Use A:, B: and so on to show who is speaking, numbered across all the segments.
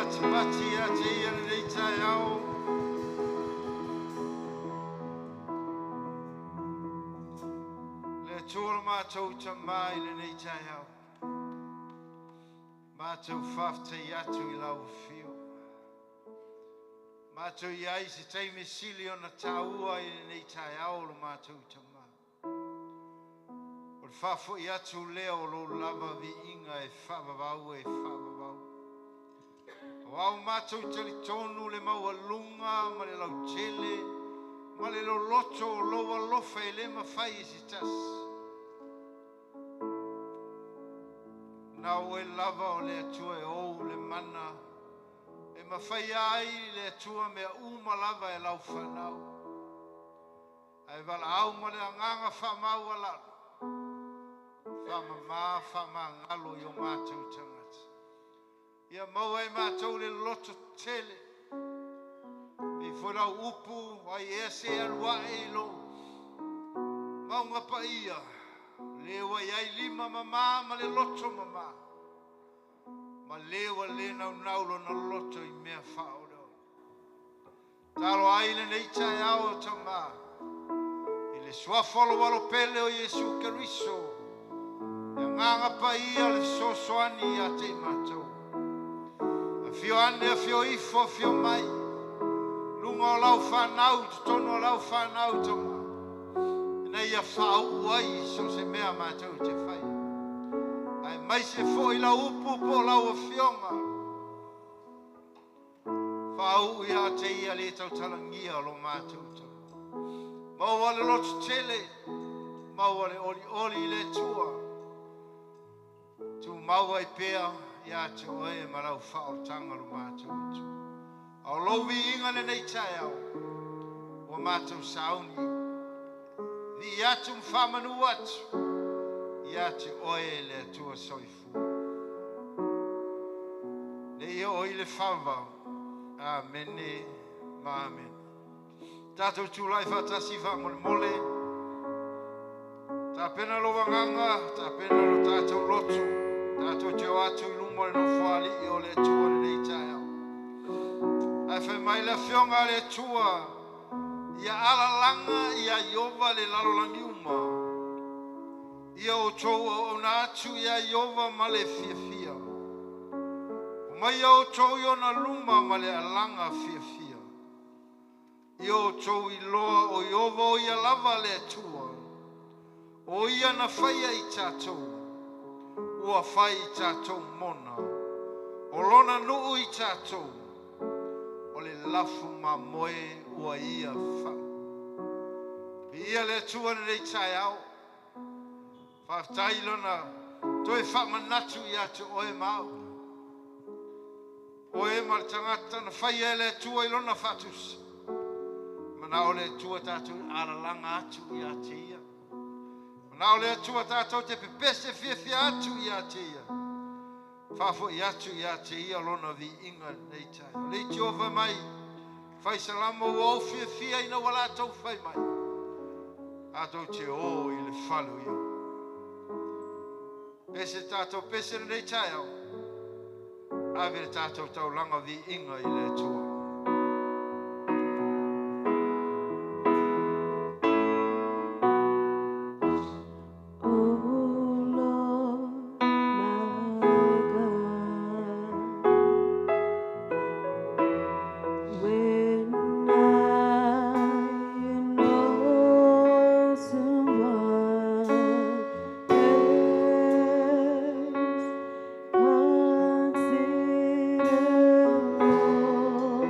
A: Matimati ia te ia lenei taeao. Le Atua lo matou Tamā i lenei taeao. Matou faafetai atu i lau afio. Matou i ai i se taimi sili ona taua i lenei taeao o lo matou Tamā. O le faafoi atu lea o lou lava viiga e faavavau e faavavau. O au matou talitonu le maualuga ma le lautele ma le loloto o lou alofa e le mafai e se tasi. Na oe lava o le Atua e ou le mana e mafai ai le Atua mea uma lava e lau whanau. Ae valaau ma le agaga faamaualalo, faamama faamagalo i o matou tagata. Ia maua e matou le loto tele. I foi lau upu ai ea se alu ae i lo maunga paia. Le ua iai lima mama ma le loto mama. Ma le ua le naunau lona loto i mea faaoleole. Talo ai lenei taeao o Tamā. I le suafa o lou alo pele o Iesu Keriso. E agaga paia o le fesoasoani ia te i matou. Afio ane, afio ifo, afio mai. Luga o lau whanau, totonu o lau whanau Tamā. Ina ia faauu ai so se mea matou te fai. Ae mai se foi lau upu po lau afioga. Faauu ia te ia le tautalagia o lo matou Tamā. Maua le loto tele, maua le olioli i le Atua. Tu maua i pea ia te oe ma lau faaolataga lo matou Atua. Ao lou viiga lenei taeao, ua matou sauni. Vii atu ma faamanu atu, ia te oe le Atua soifua. Le ia o i le fava, amene ma amene. Tatou tulai faatasi faamolemole. Tapena lo agaga, tapena lo tatou loto. Tatou te o atu i luma o le nofoalii o le Atua lenei taeao. Ae fai mai le afioga a le Atua, ia alalaga ia Iova le lalolagi uma. Ia outou auauna atu ia Iova ma le fiafia. O mai ia outou i ona luma ma le alaga fiafia. Ia outou iloa o Iova o ia lava le Atua. O ia na faia i tatou. Ua fai i tatou mona. O lona nuu i tatou. O le lafu mamoe ua ia fa. Ia le Atua lenei taeao. Faafetai lona toe faamanatu ia te oe ma au. Oe ma le tagata na faia e le Atua i lona faatusa. Manao le Atua tatou alalaga atu ia te ia. Manao le Atua tatou te pepese fiafia atu ia te ia. Faafoi atu ia te ia lona viiga lenei taeao. Le itio mai, fai salamo ua ou fiafia ina ua latou fai mai. Tatou te o i le fale o Iofa. Pese tatou pese lenei taeao. Ave le tatou taulaga viiga i le Atua.
B: O Lord, my God, when I in awesome wonders consider all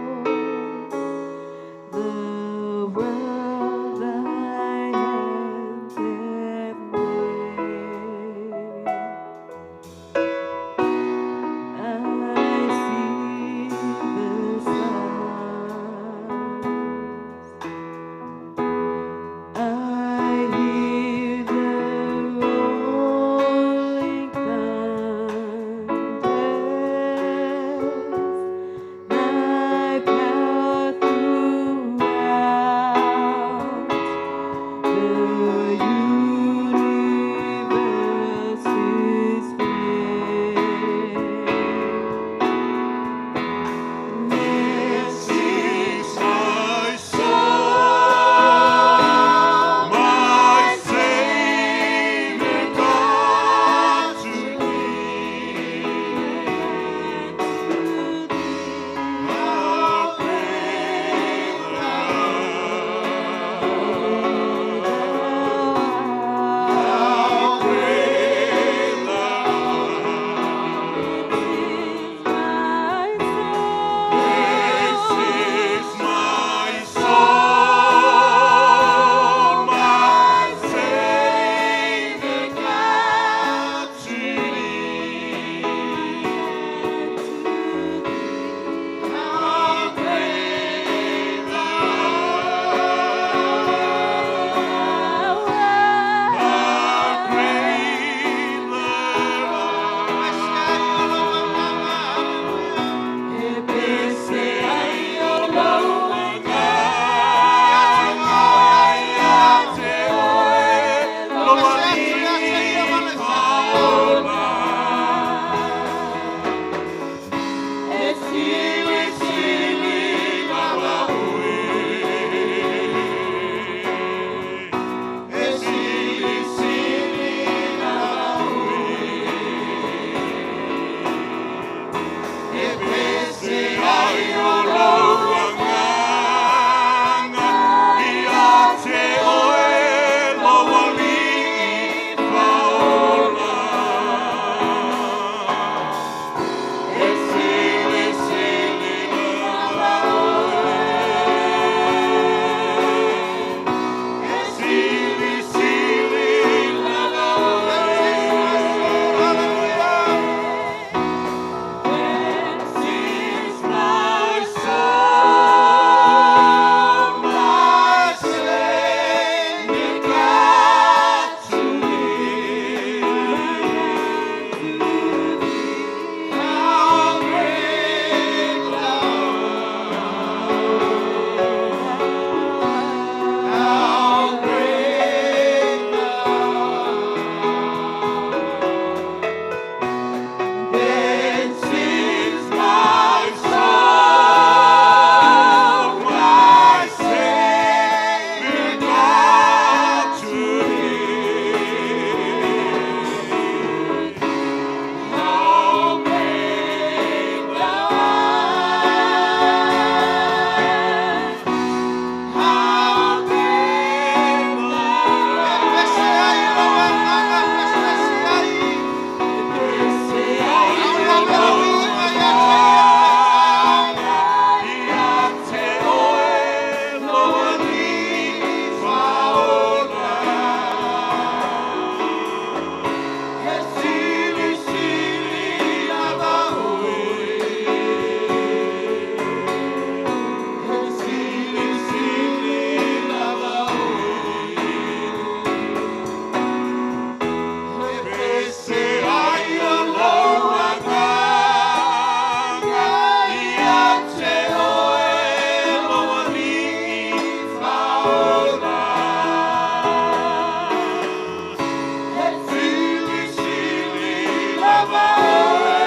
A: lava oe.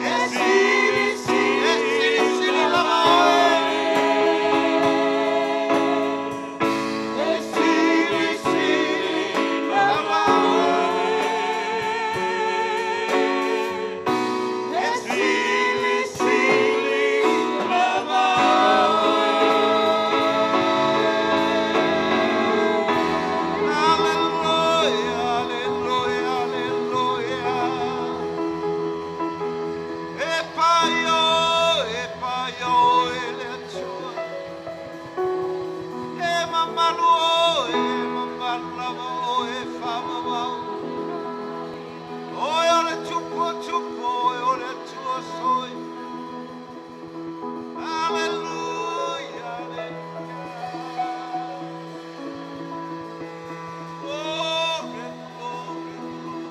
A: E sili sili, e sili sili lava oe. E sili sili lava oe. E sili sili lava oe. Alleluia, alleluia, alleluia. E paio, e paio, e le tua. E mamalu, e mamalu lava, e fava. Oi, ole tupo, tupo, ole tua soi. Alleluia, alleluia. Glory, glory, glory.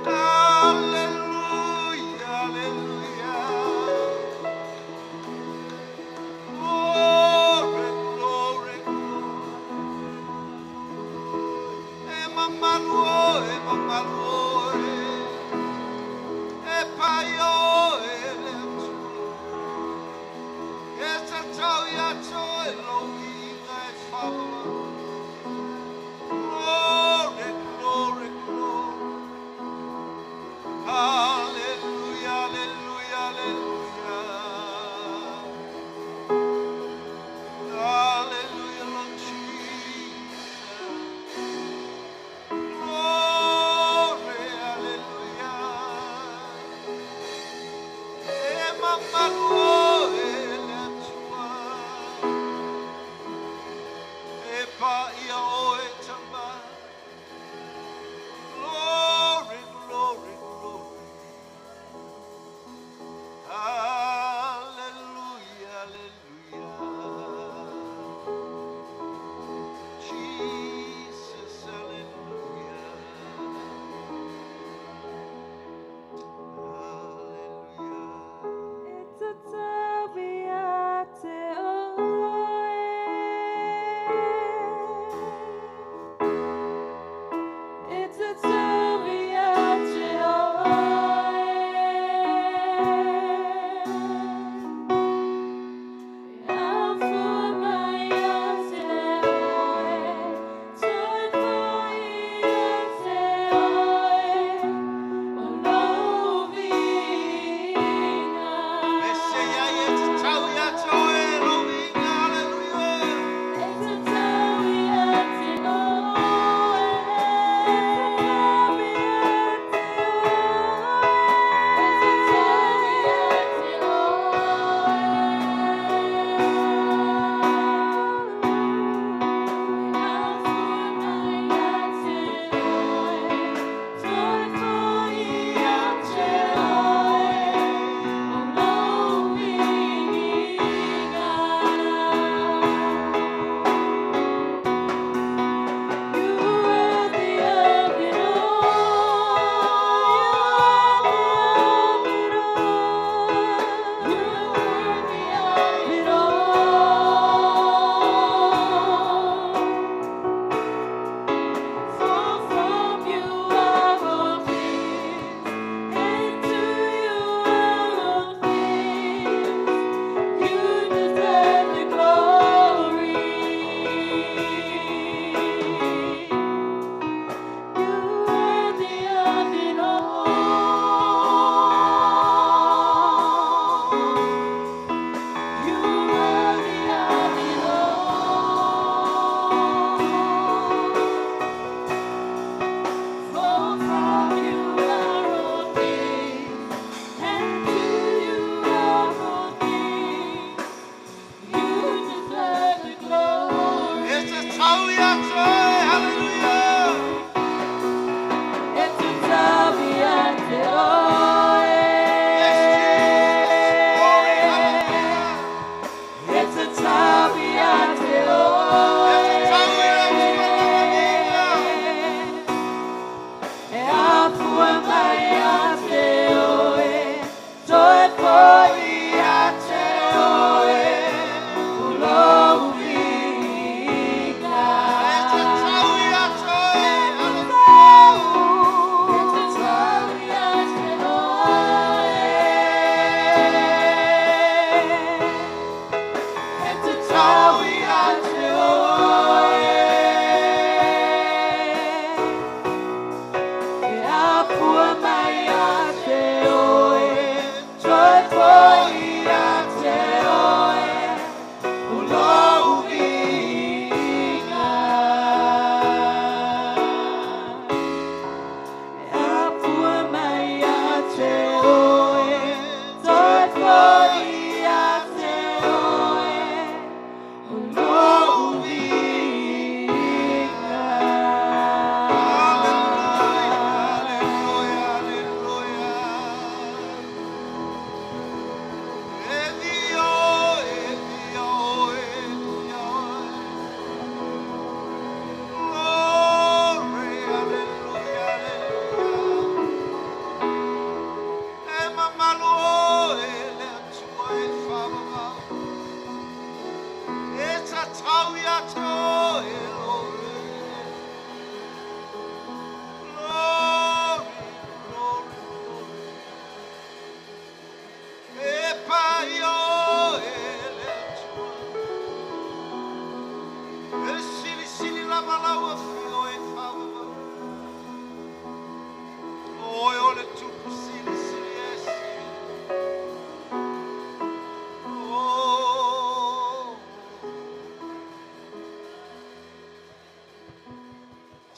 A: Hallelujah, hallelujah. Glory, glory, glory. E mamalu, e mamalu, e paio, e le E sa tau ia to e lohi e whawa. Glory, glory, glory. Hallelujah, hallelujah, hallelujah. Hallelujah, Lord Jesus. Glory,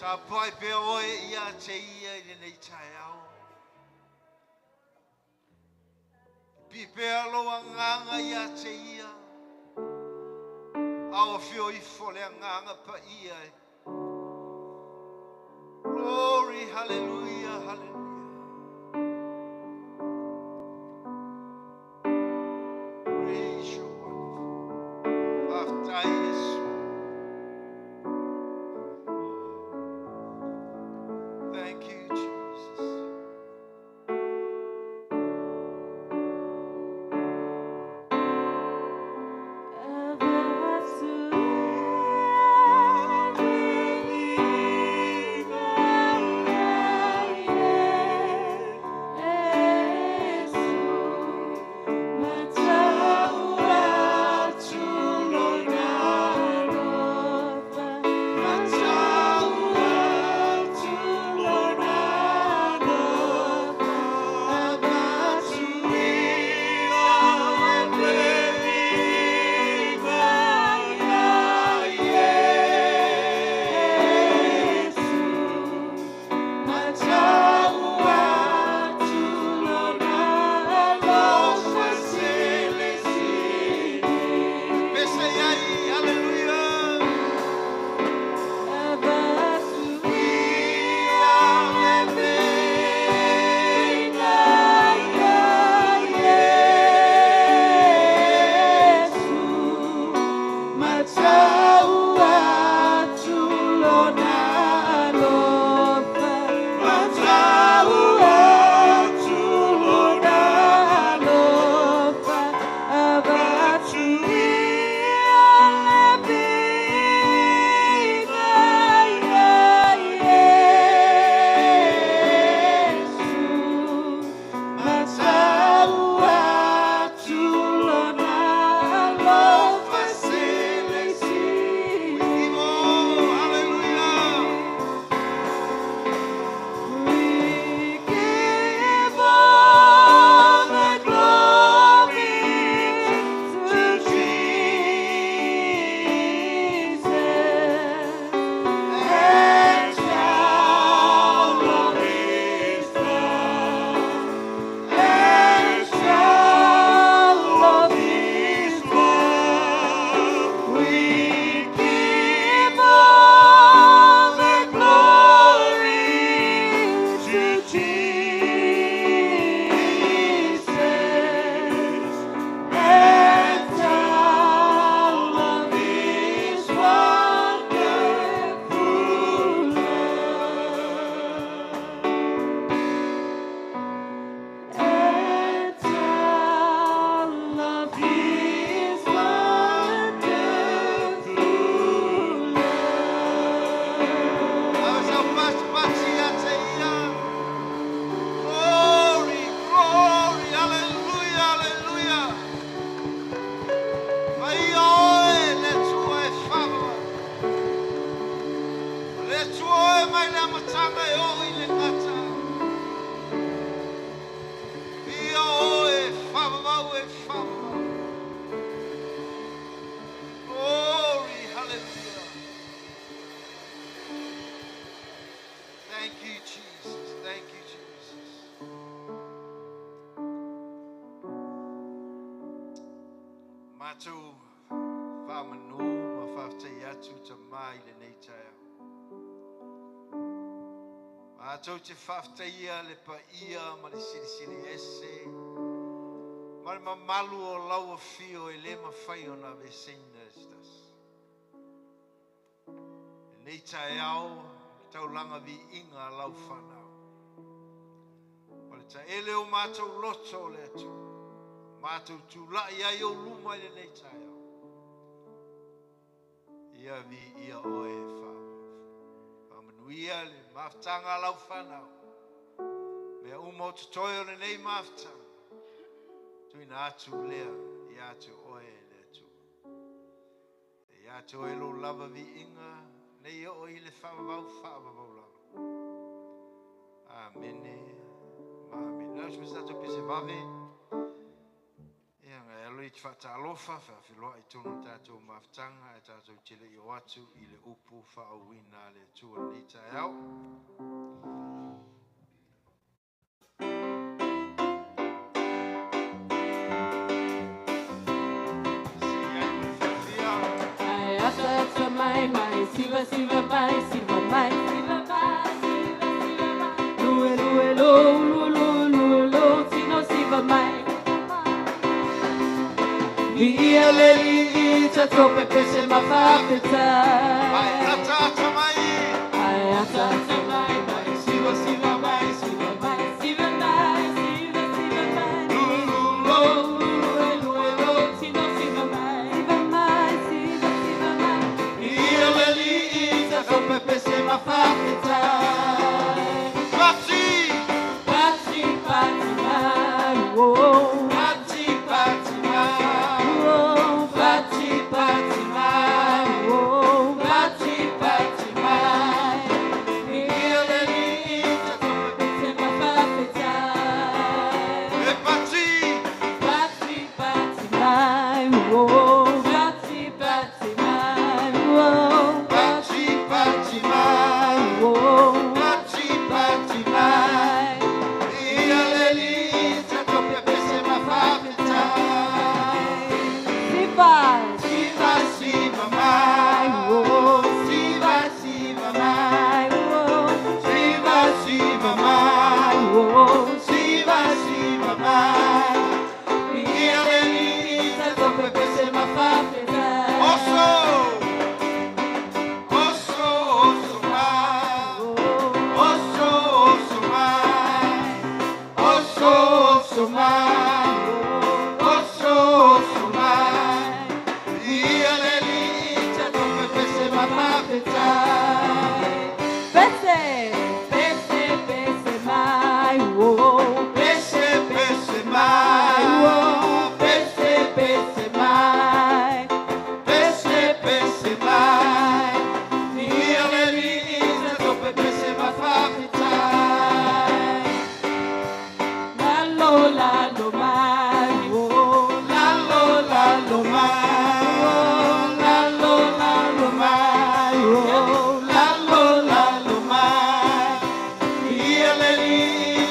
A: Tapuai pea oe ia te ia i lenei taeao. Pipea lou agaga ia te ia. Ao afio ifo le agaga paia e. Glory, hallelujah, hallelujah. Praise your wonderful. Faafetai Iesu. Thank you, Jesus. Pesa iai, hallelujah. We give all, hallelujah.
B: We give all the glory to Jesus and shout of His love, and shout of His love. We give all the glory to Jesus and all of His wonderful love. And all of His wonderful love.
A: Ave sau pasi pasi ia te ia. Glory, glory, hallelujah, hallelujah. Mai oe le Atua e whawa. Le Atua oe mai le amataga e oo i le gata. Ia oe whawawau e whawawau. Glory, hallelujah. Thank you, Jesus. Thank you, Jesus. Matou whamanu ma whaftai atu ta mai le nei taeao. Matou te whaftaia le paia ma le silisili ese. Ma le mamalu o lau afio e le mawhai o na veseina e se tasi. Le nei taeao, taulaga viiga a lau fanau. O le taele o matou loto o le Atua. Matou tulai ai o luma i lenei taeao. Ia viia oe e Faamanuia le mafutaga a lau fanau. Mea uma o totoe o lenei mafutaga. Tuuina atu lea ia te oe e le Atua. Ia te oe lou lava viiga nei oo i le faavavau faavavau lava. Amene. Ma amene. Lau se tatou pese vave. Ia ngai alo i te faatalofa, faafeiloai i totonu o tatou mafutaga, e tatou te le i o atu i le upu faauuina a le Atua lenei taeao. taeao.
B: Ai ata ata mai mai siva siva mai siva mai siva mai siva siva mai lue lue lo lu lu lu lo tino siva mai Ia le li ta tope pese ma fafeta.
A: Ai ata ata mai.
B: Ai ata ata mai mai siva siva mai siva mai siva mai siva siva mai
A: Lu lu
B: lo
A: lo.
B: lue lue lo tino siva mai siva mai siva siva mai
A: Ia le li
B: ta tope pese ma fafeta.
A: Pati.
B: Pati pati mai oh
A: Pati pati mai.
B: oh pati pati mai oh pati pati mai
A: Ia le li ta tope
B: pese ma fafeta.
A: E pati.
B: Pati pati mai oh pati pati mai oh
A: Pati pati mai.
B: oh
A: Pati pati mai.
B: mai
A: Ia le li ta tope pese ma fafeta.
B: Siva
A: Siva siva mai.
B: oh
A: Siva siva mai.
B: mai oh
A: Siva siva mai.
B: oh
A: Siva siva mai. Ia le li ta tope pese ma
B: fafeta.
A: Oso. Oso oso mai. Oso oso mai. Oso oso mai. Oso oso mai. Ia le li ta tope pese ma fafeta.
B: Pese, pese, pese mai, oh,
A: Pese pese mai.
B: oh, pese, pese mai,
A: Pese pese mai. Ia le li ta tope pese ma fafeta.
B: la lo la lo mai, oh,
A: La lo la lo mai. La lo la lo mai.
B: oh,
A: La lo la lo mai. Ia le li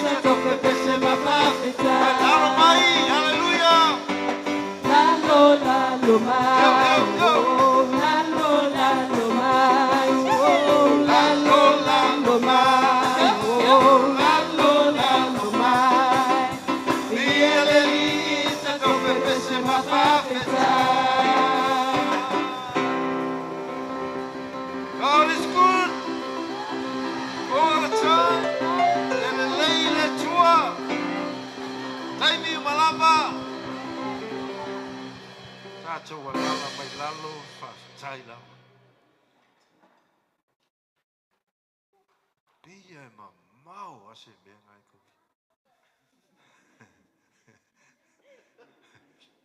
A: ta tope pese ma fafeta. La lo mai. Hallelujah.
B: la lo la lo mai,
A: Yo, yo, yo.
B: oh, la lo la lo mai, oh,
A: La lo la lo mai.
B: oh,
A: La lo la lo mai.
B: mai.
A: Ia le li ta tope pese ma fafeta. God is good all the time. E lelei le Atua. Taimi malama. Tātou alala mai lalo, faafetai lava. Pia e mamao a se mea ngai kovi.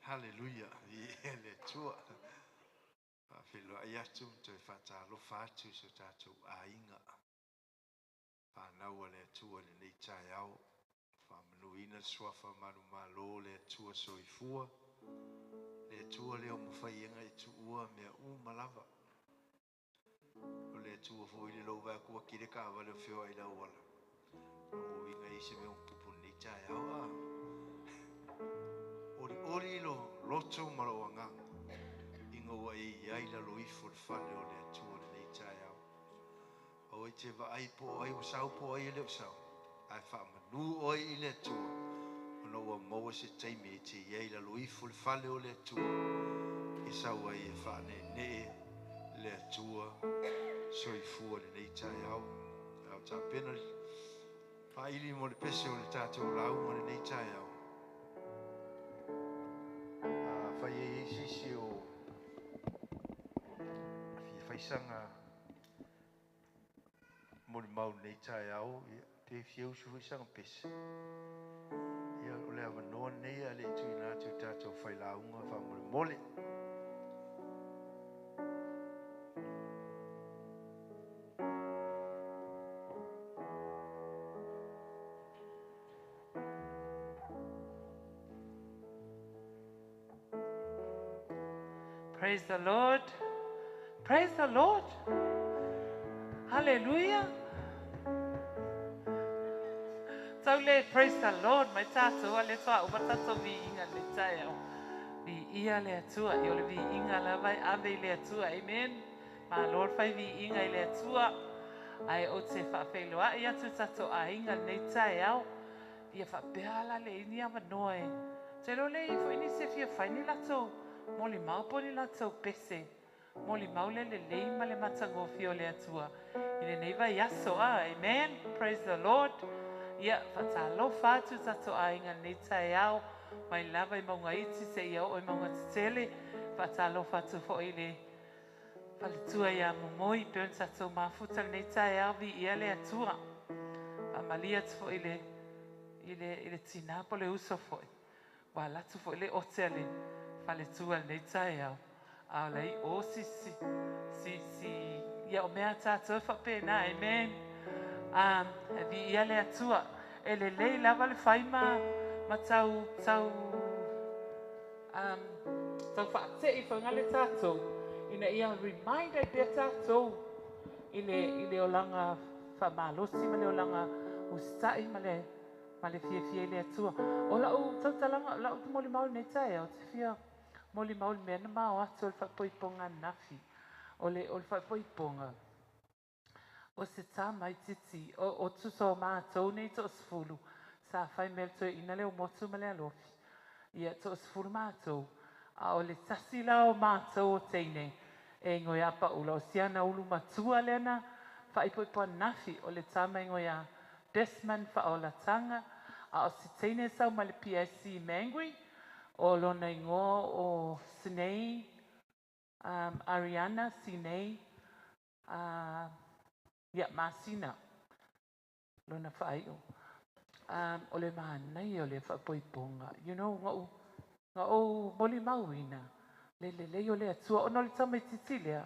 A: Hallelujah. Ia le Atua. Faafeiloai atu ma toe faatalofa atu i so tatou aiga. Whanau a le Atua lenei taeao. Faamanuina le suafa manumalo le Atua soifua. Le Atua lea o mafaiega e tuua mea uma lava. O le Atua foi le lou vae kua kile ka wale o whioa i lau wala. O winga i se mea umpupu lenei taeao a. Ori ori lo loto ma lo anganga. Inga ua e i ai la loifo le fale o le Atua lenei taeao. O i te vaai po ai o sau po ai e le o sau. Ai whaamanu oi i le Atua. Ona ua maua se taimi e te iai la loifo le fale o le Atua. E sau ai e whaanene le Atua soifua lenei taeao. Au tāpena whaili mo le pese o le tātou lau mo lenei taeao. A whai e i sisi o fia whaisanga mo le mau lenei taeao. Ia, pe fia usu whaisanga pese. Ia, o le awanoa nei a le tuina atu tātou whailaunga wha mo le mole.
C: Praise the Lord. Praise the Lord. Hallelujah. Tau le praise the Lord mai tatou a le toa uma tatou viiga le taeao. Viia le Atua, i o le viiga lava e ave i le Atua. Amen. Malo le fai viiga i le Atua. Ae ou te faafeiloai atu tatou aiga lenei taeao. Ia faapea la le ini avanoa e. Te lo le ifo ini se fia fai ni latou molimau po ni latou pese. Molimau le lelei ma le matagofie o le Atua. I lenei vaiaso, a. Amen. Praise the Lord. Ia, faatalofa atu tatou aiga lenei taeao. Mai lava i mauga iti seia oo i mauga tetele. Faatalofa atu foi i le faletua ia Momoi, pe ona tatou mafuta lenei taeao viia le Atua. Faamalie atu foi i le tina po le uso foi. Ua alu atu foi le ote a le faletua lenei taeao. A o le o si si si si ia o mea tatou e faapena. Amen. E viia le Atua. E lelei lava le fai ma tau faatei foi le tatou ina ia remind ai pea tatou i le olaga faamalosi ma le olaga usitai ma le fiafia i le Atua. O lau tautalaga, lau molimau lenei taeao, te fia molimau le mea na mao atu o le faaipoipoga ananafi. O le faaipoipoga, o se tā mai titi, o tusa o mātou nei 10, sa fai mea le toeaina le o motu ma le alofi. Ia, 10 mātou. A o le tasi la o mātou o teine, e ingoa ia Paula, o siana ulu matua lea na faaipoipo ananafi, o le tama ingoa ia Desmond Faolatanga, a o si teine sau ma le PIC Mangui, o lona igoa o Sinei, Ariana Sinei, ia, Masina, lona whaio. O le mānai o le whaapoiponga. Nga'u molimau ina, le lelei o le Atua, ona o le tamaitiiti lea,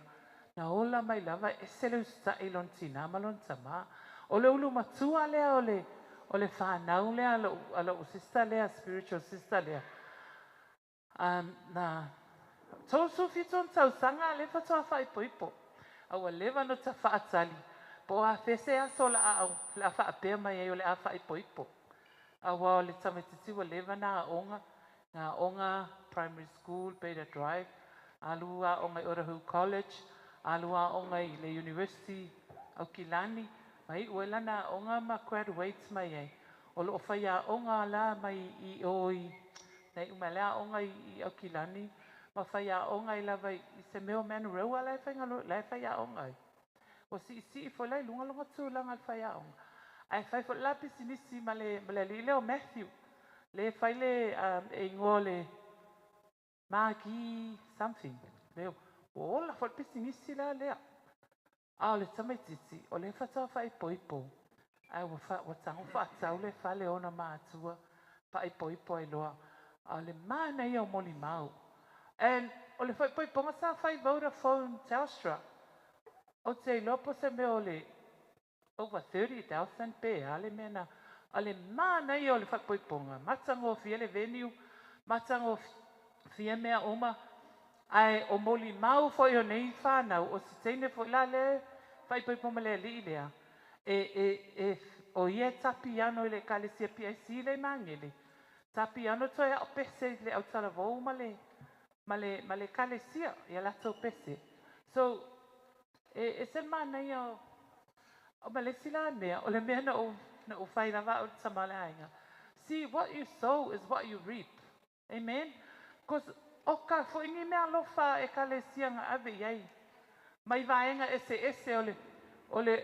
C: na ola mai lava ese le usitai lona tinā ma lona tamā. O le ulu matua lea o le whanau lea a lou sister lea, spiritual sister lea. Na 37 ona tausaga le faatoa faaipoipo. A ua leva ona ta faatali, po o afea se aso o le a faapea mai ai o le a faaipoipo. Aua o le tamaitiiti ua leva na aoga, na aoga primary school, Beta Drive, alu aoga i Otahuhu College, alu aoga i le University Aukilani, mai ua lana aoga ma graduate mai ai. O loo fai aoga la mai i o i, nei uma le aoga i Aukilani, ma fai aoga i lava i se mea o Manurewa la e fai la e fai aoga ai. O siisii foi la i luga longa tulaga le fai aoga. Ae fai foi la pisinisi ma le alii lea o Matthew. Le fai le e igoa le Magi something. Leo, ua ola foi le pisinisi la lea. A o le tamaitiiti, o le faatoa faaipoipo. Ae ua tago faatau le fale ona matua, faaipoipo ai loa. A o le manaia o molimau. And o le faaipoipoga sa fai Vodafone Telstra. O te iloa po se mea o le over 30,000 pe a le mea na. O le manaia o le faaipoipoga, matagofie le venue, matagofie mea uma. Ae o molimau foi o nei whanau, o si teine foi la le faaipoipo ma le alii lea, e, o ia e tapiano i le ekalesia PIC le Magele. Tapiano toe ao pese i le autalavou ma le ekalesia, ia latou pese. So, e se manaia o ma le isi la mea, o le mea na ou fai lava o le tama o le aiga. See, what you sow is what you reap. Amen? Because o ka foi ni mea alofa ekalesia nga ave i ai. Mai vaega ese ese o le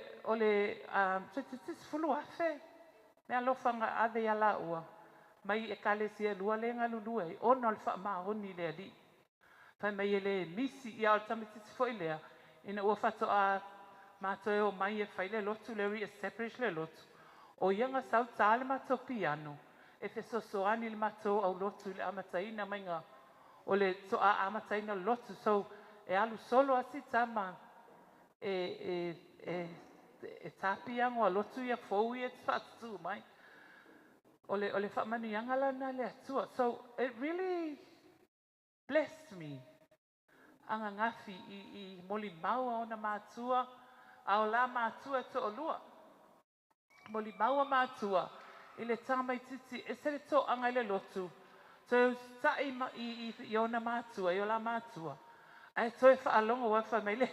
C: 70,000 mea alofa nga ave ia la ua. Mai ekalesia lua le galulue ai, ona o le faamaoni le alii. Fai mai e le misi ia o le tamaitiiti foi lea, ina ua faatoa matou e o mai e fai le lotu le re-establish le lotu. O ia nga sau tā le matou piano, e fesoasoani le matou au lotu i le amataina mai nga o le toa amataina le lotu. So, e alu solo asi tama e tāpiango a lotu ia fou ia te whaatutu mai. O le whaamanuiaga lana le Atua. So, it really blessed me. Ananafi i molimau a ona matua, a o la matua to'olua. Molimau a matua. I le tamaitiiti, ese le toaga i le lotu, toe usitai ma, i, i, i ona matua, i o la matua. Ae toe faalogo ua fai mai le,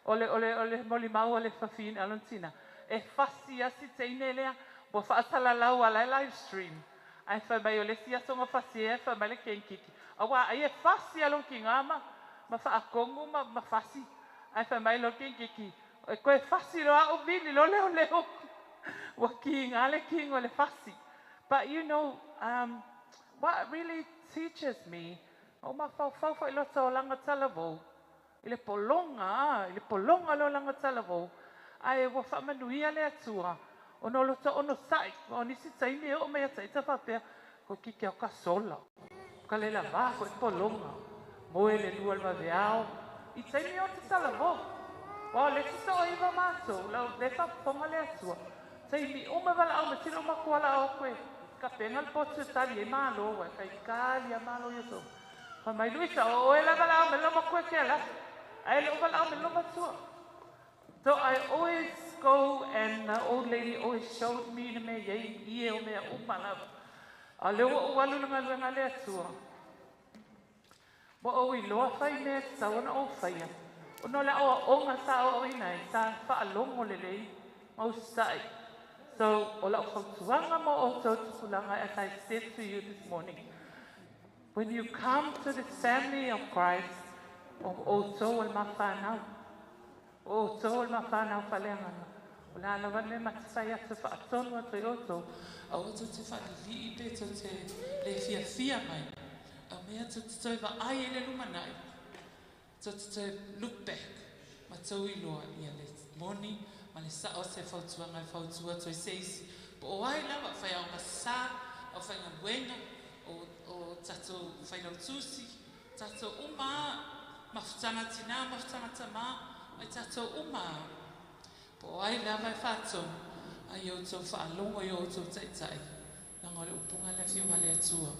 C: o le, o le, o le molimau a le fafine a lona tina, e fasi lava si teine lea, ua faasalalau a la e live stream. Ae fai mai o le isi aso na fasi ai, fai mai le kenkiki, auā ai e fasi lava lona tiga ma, ma faatonu ma, ma fasi. Ae fai mai loa le kenkiki, e toe fasi loa au vili loa leoleo. Ua kiga le tino i le fasi. But you know, what really teaches me, o mafaufau foi lota o laga talavou, i le pologa, a, i le pologa lea o laga talavou, ae ua faamanuia le Atua, ona o lota onosai, aua o nisi taimi e oo mai ia te ita faapea, toeitiiti lava o ta sola, ka le lavā foi pologa, moe i le 2 o le vaveao, i taimi o te talavou. Aua o le isi toaiva o matou, lau lea e faafofoga le Atua, taimi uma e valaau mai, sili o matua valaau atu e tapena le potu e tali ai malo, aua e faitali lava malo i aso uma. Fai mai, Luisa, o oe la e valaau mai lou matua e te alu atu, ae le o valaau mai lou matua. So I always go and the old lady always showed me le mea e i ai ie o mea uma lava. A o lea ua ou alu i le galuega a le Atua, ua ou iloa fai mea e tatau ona ou faia, ona o le aoaoga sa aoaoina ai, sa faalogo lelei ma usitai. So o lau fautuaga mo outou tupulaga, as I said to you this morning, when you come to this family of Christ, o outou o le mafanau. O outou o le mafanau faaleagaga. O le a lava le mea ma te fai atu e faatonu atu ai outou, aua tou te faalilii pe tou te le fiafia mai, a o mea tou te toe vaai ai i le lumanai, tou te toe look back ma tou iloa ia le moni ma le sao se fautuaga e fautua atu ai se isi, po o ai lava, faiaoga sa, aufaigaluega, o, o tatou failautusi, tatou uma a, mafutaga tinā, mafutaga tamā, ma i tatou uma a. Po o ai lava e faatonu, a ia outou faalogo i o outou taitai, leaga o le upuga a le Afioga a le Atua,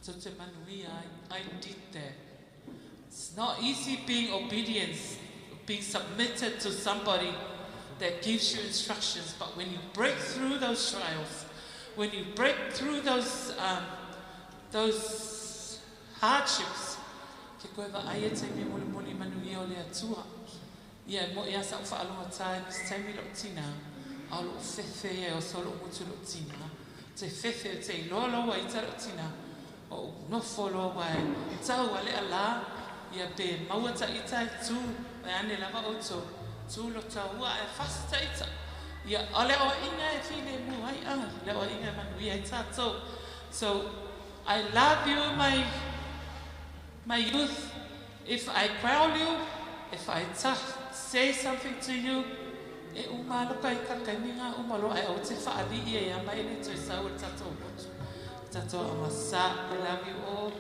C: tou te manuia ai. I did that. It's not easy being obedience, being submitted to somebody that gives you instructions, but when you break through those trials, when you break through those, those hardships, ke koe vaai e taimi mulimuli manuia o le Atua. Ia e moe lava sa ou faalogotā i nisi taimi lou tinā, a o lou fefe ia e oso lou gutu i lou tinā. Te fefe te iloa loa ua ita lou tinā, ou nofo loa ua e tau a le alā, ia pe maua ta ita e tū, vaeane lava outou, tū lo taua ae fasi ta ita. Ia, o le aoaiga e filemu ai a, le aoaiga e manuia ai tātou. So, I love you my, my youth. If I growl you, if I say something to you, e uma aloka i ka taimi ngā uma loa ae aua te whaali'i e ama e le toe sau e le tatou motu, le tatou aoga sa. I love you all.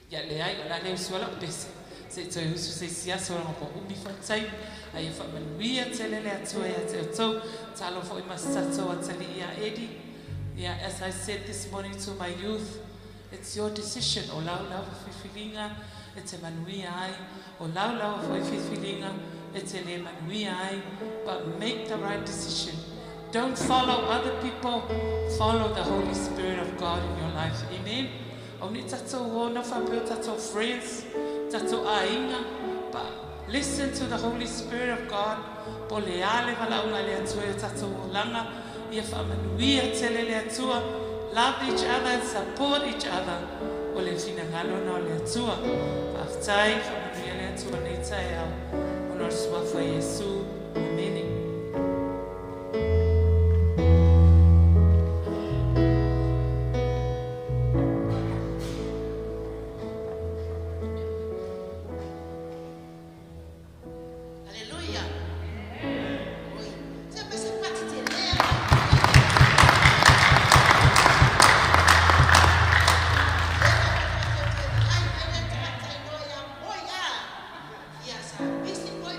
C: Ia leai, o le a le usu lau pese, se i toe usu se isi aso leaga ua umi foi le taimi, a ia faamanuia tele le Atua ia te outou. Talofa foi ma se tatou atalii ia Eddie. Ia, as I said this morning to my youth, it's your decision, o lau lava filifiliga e te manuia ai, o lau lava foi filifiliga e te le manuia ai, but make the right decision. Don't follow other people, follow the Holy Spirit of God in your life. Amen. Au nei tatou o na faapea o tatou friends, tatou aiga, but listen to the Holy Spirit of God, po o le a le valaauga a le Atua i o tatou olaga, ia faamanuia tele le Atua, love each other and support each other, o le finagalo na o le Atua. Faafetai, faamanuia le Atua nei taeao, ona o le Suafa o Iesu. Amene.
D: Aleluia. Oi. Se pese pati te lea. Ia sa bisi foi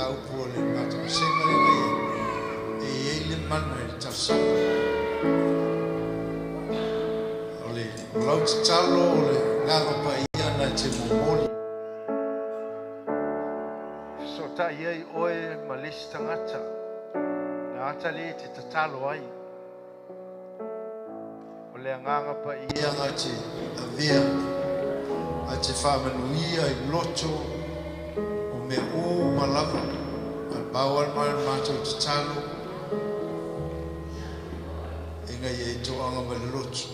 A: mataupu o le matou vasega lea na i ai, e i ai le mana i le talosaga. O le o lau tatalo o le Agaga Paia na te momoli. Fesootai ai oe ma le isi tagata, le tagata lea e te tatalo ai. O le Agaga Paia na te avea a te faamanuia i loto o mea uma lava. A pau lava le matou tatalo, ina ia i toaga ma le loto.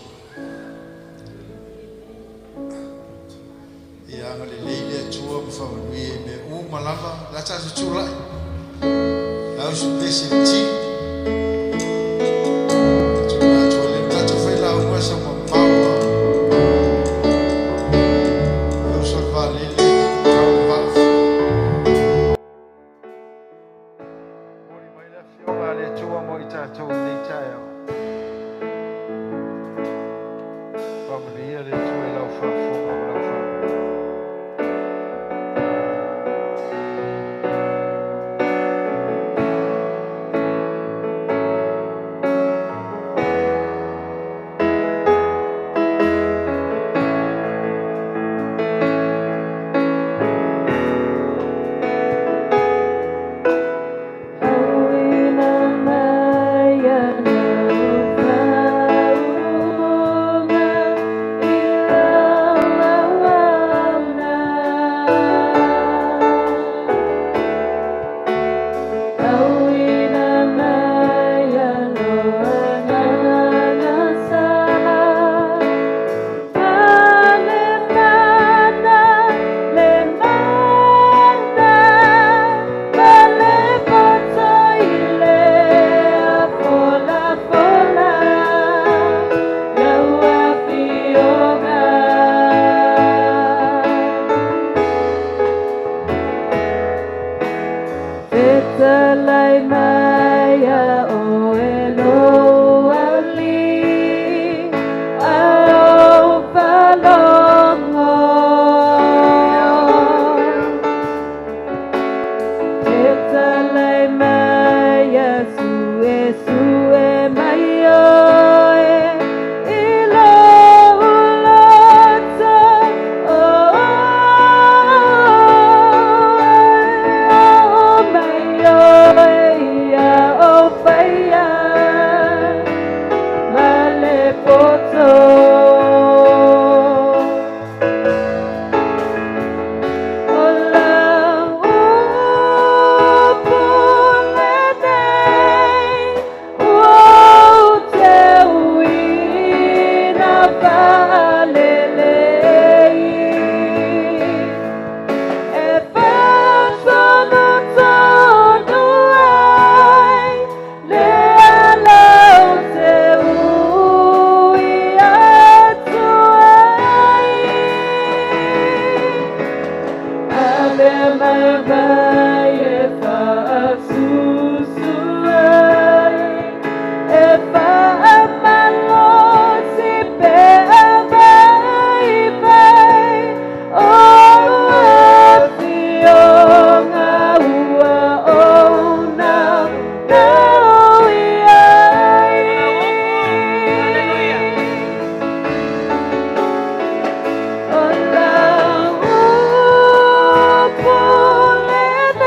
A: Ia agalelei le Atua ma faamanuia i mea uma lava. O le a tatou tulai. Lau usu pese i le ti. Tuuina atu ai le tatou failauga sa mamao lava. Le uso a le vaalele, tau le vaa. Momoli mai le Afioga a le Atua mo i tatou i lenei taeao. Faamanuia le Atua i lau faafofoga ma lau faalogo.
B: Auina mai ana faauuga i lau auauna. Auina mai alo agaga sa. Le mana, le mana, ma le poto i le folafola lau afioga. Fetalai mai ia oe lou aulii a ou faalogo. Fetalai mai ia suesue mai oe i lou loto. Oh, oh, mai oe ia o paia ma le poto. O lau upu lenei ua ou teuina faalelei. E faatonutonu ai le ala ou te ui atu ai. Avea mai vai e faasusu ai, e faamalosi pe avaivai, o afioga ua ou naunau i ai. O lau upu lenei.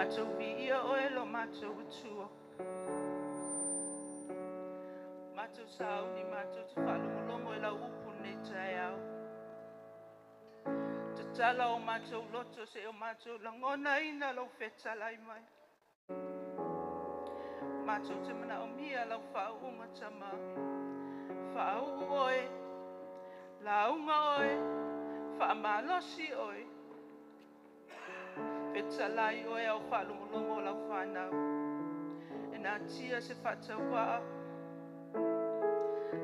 C: Matou viia oe lo matou Atua. Matou sauni matou te faalogologo i lau upu lenei taeao. Tatala o matou loto se o matou lagonaina lou fetalai mai. Matou te manaomia lau faauuga Tama. Faauu oe, lauga oe, faamalosi oe. Fetalai oe au faalogologo o lau whanau. E natia se faatauvaa.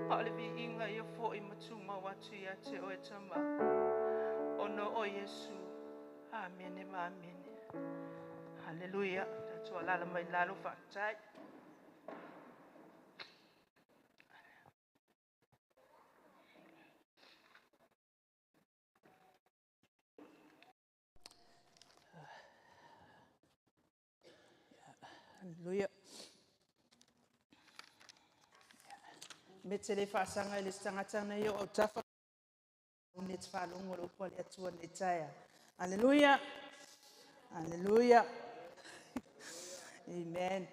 C: Ma o le viiga ia fo'i ma tumau atu ia te oe Tama. Ona o Iesu. Amene ma amene. Haleluia. Tatou alaala mai lalo faafetai. Haleluia.
E: Me te le faasaga i le tagata na ia o autafa ne te faalogo le upu a le Atua nei taeao. Haleluia. Haleluia. Amen.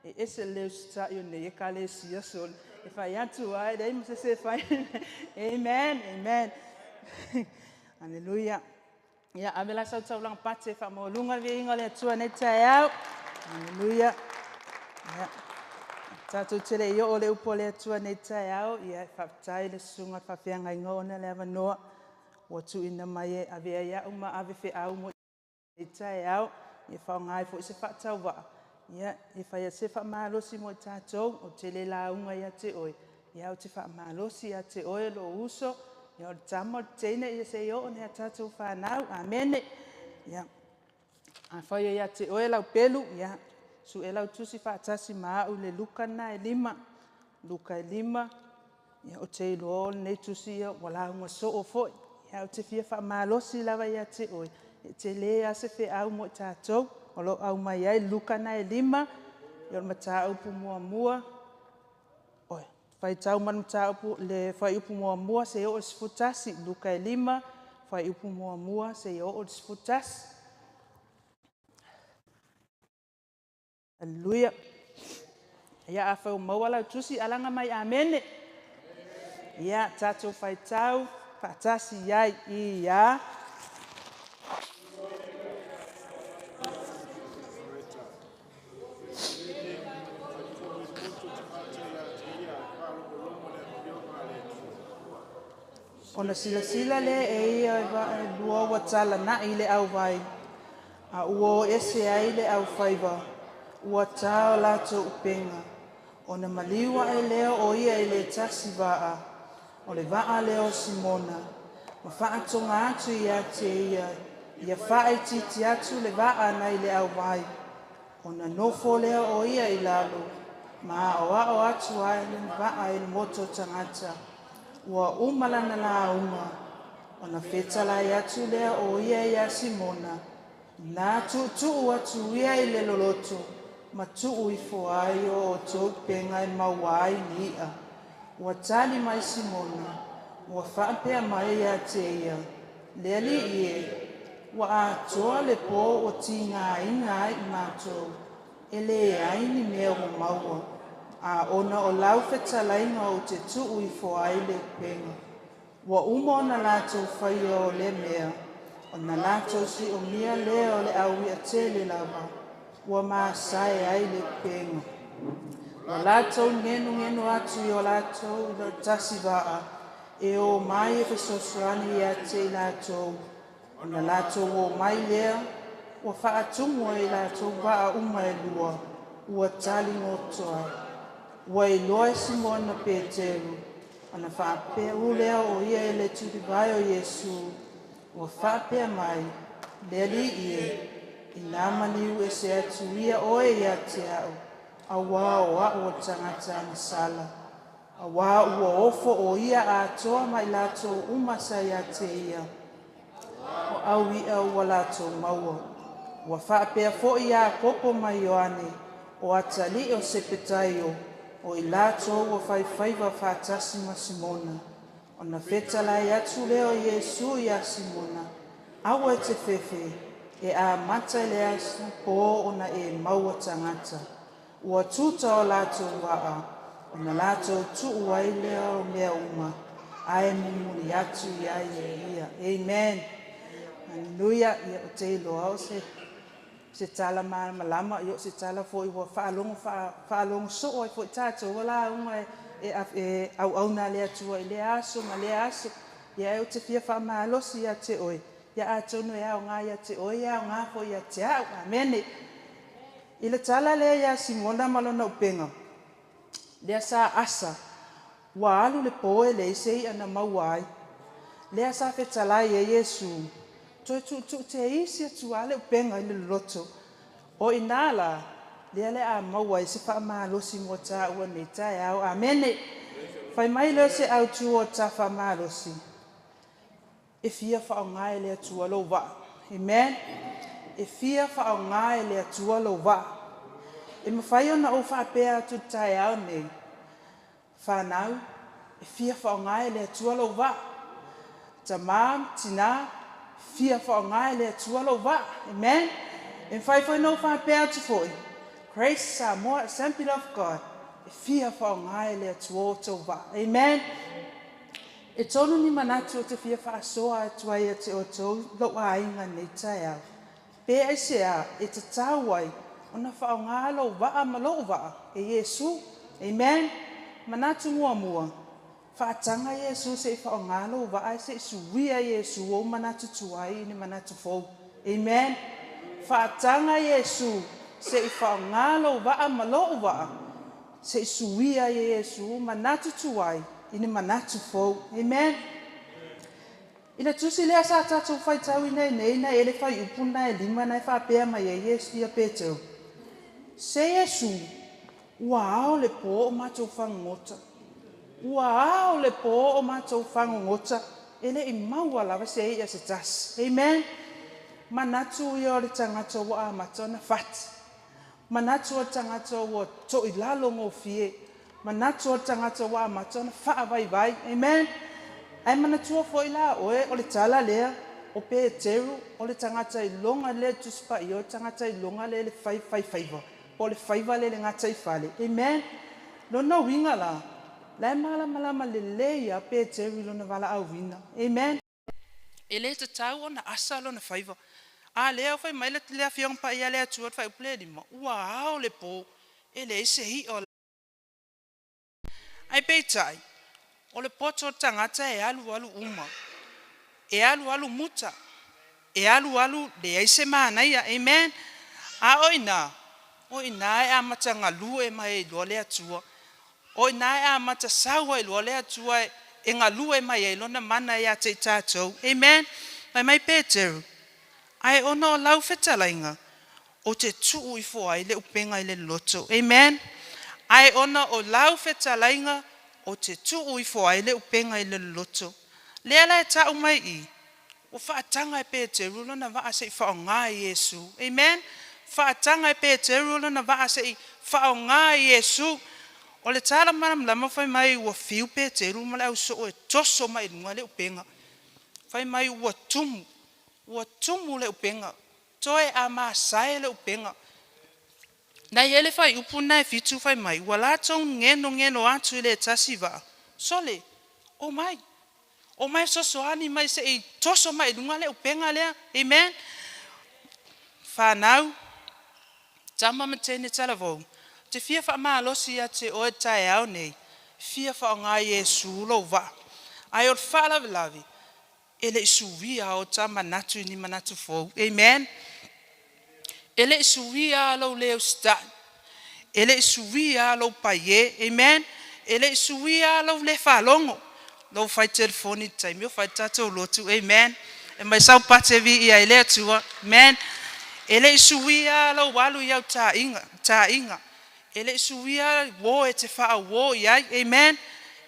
E: E ese le usita'i o nei ekalesia sole. E fai atu ai, leai ma se se fai. Amen. Amen. Haleluia. Ia, ave la sau taulaga pate faamaualuga le viiga o le Atua nei taeao. Haleluia. Ia. Tatou te le i oo le upu o le Atua nei taeao, ia e faafetai le susuga i le faafeagaiga ona le avanoa ua tuuina mai e avea ai au ma ave feau mo nei taeao. Ia faaaoga ai foi se faatauvaa, ia e fai atu se faamalosi mo i tatou. Ou te le lauga ia te oe, ia ou te faamalosi ia te oe lou uso, ia o le tama o le teine, ia se i oo nei a tatou whanau. Amene. Ia, afai o ia te oe lau pelu, ia, sue lau tusi faatasi ma au le Luka na e 5. Luka e 5, ia o te iloa o lenei tusi ia ua lauga soo foi. Ia o te fia faamalosi lava ia te oe, e te le ase feau mo i tatou. O lo au mai ai Luka na e 5, ia o le mataupu muamua. Oi, faitau ma le mataupu le fuaiupu muamua se i oo i le 11. Luka e 5, fuaiupu muamua se i oo i le 11. Haleluia. Ia afai ua maua lau tusi alaga mai amene. Ia tatou faitau faatasi ai ia. Ona silasila le e ia e va'a e lua ua talana'i le auvai, a ua o ese ai le aufaiva, ua tā o latou upega. Ona maliu a'e lea o ia i le tasi va'a, o le va'a lea o Simona, ma faatoga atu ia te ia, ia faaitiiti atu le va'a nai le auvai. Ona nofo lea o ia i lalo, ma aoao atu ai le va'a i le motu o tagata. Ua uma lana lauga, ona fetalai atu lea o ia ia Simona, na tuutuu atu ia i le loloto, ma tuu ifo ai o outou upega e maua ai ni i'a. Ua tali mai Simona, ua faapea mai ia te ia, le Alii e, ua atoa le pō ua tigaina ai i matou, e leai ni mea ua maua, a ona o lau fetalaiga ou te tuu ifo ai le upega. Ua uma ona latou faia o le mea, ona latou siomia lea o le au i'a tele lava, ua masae ai le upega. Ua latou genugenu atu i o latou i le tasi va'a, e o mai e fesoasoani ia te i latou. Ona latou o mai lea, ua faatumu ai latou va'a uma e lua, ua tali goto ai. Ua iloa e Simona Peteru, ona faapea lea o ia i le tulivae o Iesu, ua faapea mai, le Alii e, ina maliu ese atu ia oe ia te au, auā o a'u o le tagata agasala. Auā ua ofo o ia atoa ma i latou uma sa ia te ia, o au i'a ua latou maua. Ua faapea foi Iakopo ma Ioane, o atalii o Sepetaio, o i latou ua faifaiva faatasi ma Simona. Ona fetalai atu lea o Iesu ia Simona, aua e te fefe, E amata i le aso pō ona e maua tagata. Ua tuta o latou vaa, ona latou tuu ai lea o mea uma, ae mulimuli atu ia ia. Amen. Hallelujah. Ia o te iloa o se tala malamalama, ia o se tala foi ua faalogo faalogo soo ai foi tatou o lauga e auauna a le Atua i lea aso ma lea aso. Ia e ou te fia faamalosi ia te oe, ia atonu e aoga ia te oe, e aoga foi ia te au. Amene. I le tala lea ia Simona ma lona upega, lea sa asa, ua alu le po e leai se i'a na maua ai. Lea sa fetalai e Iesu, toe tuutuu te isi atu lava le upega i le loloto. O i nā la, lea le a maua ai se faamalosi mo tāua nei taeao. Amene. Fai mai lea o se autu o ta faamalosi, e fia faaaoga e le Atua lou vaa. Amen. E fia faaaoga e le Atua lou vaa. E mafai ona ou faapea atu i le taeao nei, whanau, e fia faaaoga e le Atua lou vaa. Tamā, tinā, fia faaaoga e le Atua lou vaa. Amen. E mafai foi ona ou faapea atu foi, Grace Samoa Assembly of God, e fia faaaoga e le Atua o outou vaa. Amen. E tolu ni manatu o te fia faasoa atu ai ia te outou lou aiga nei taeao. Pe aisea e tatau ai ona faaaoga lou vaa ma lou vaa e Iesu. Amen. Manatu muamua, faataga Iesu se i faaaoga lou vaa se i suia Iesu ou manatu tuai i ni manatu fou. Amen. Faataga Iesu se i faaaoga lou vaa ma lou vaa se i suia Iesu manatu tuai i ni manatu fou. Amen. I le tusi lea sa tatou faitauina i nei na e le fuaiupu na e 5 na e faapea mai ai Iesu ia Petero. Se Iesu, ua ao le pō o matou fagogota. Ua ao le pō o matou fagogota, e le i maua lava se i'a se tasi. Amen. Manatu ia o le tagata ua amata ona fati. Manatu o le tagata ua toilalo gofie. Manatu o le tagata ua amata ona faavaivai. Amen. Ae manatua foi la oe o le tala lea o Peteru o le tagata iloga lea Tusi Paia o le tagata iloga lea le fai faiva po o le faiva le gataifale. Amen. Lona uiga la, la e malamalama lelei a Peteru i lona valaauina. Amen. E le tatau ona asa lona faiva. A lea fai mai le Afioga Paia le Atua le fuaiupu le 5, ua ao le pō, e leai se i'a. Ai peitai, o le poto o le tagata e alu alu uma. E alu alu muta. E alu alu leai se manaia. Amen. A o ina e amata galue mai ai loa le Atua. O ina e amata sau ai loa le Atua e galue mai ai lona mana ia te i tatou. Amen. Fai mai Peteru, ae ona o lau fetalaiga, o te tuu ifo ai le upega i le loloto. Amen. Ae ona o lau fetalaiga, o te tuu ifo ai le upega i le loloto. Lea la e tau mai i, ua faataga e Peteru lona vaa se i faaaoga e Iesu. Amen. Faataga e Peteru lona vaa se i faaaoga e Iesu. O le tala malamalama fai mai ua fiu Peteru ma le ausoo e toso mai luga le upega. Fai mai ua tumu le upega. Toe a masae le upega. Na i ai le fuaiupu na e 7 fai mai, ua latou genogeno atu i le tasi vaa. Sole, o mai. O mai sosoani mai se i toso mai luga le upega lea. Amen. Whanau, tama ma tene talavou, te fia faamalosi ia te oe taeao nei, fia faaaoga Iesu lou vaa. Ae o le faalavelave, e le i suia o ta manatu i ni manatu fou. Amen. E le i suia lou le usitai. E le i suia lou paie. Amen. E le i suia lou le faalogo. Lou fai telefoni i taimi o fai tatou lotu. Amen. E mai sau pate vi ia i le Atua. Amen. E le i suia lou alu i au taaiga. E le i suia uo e te faauo i ai. Amen.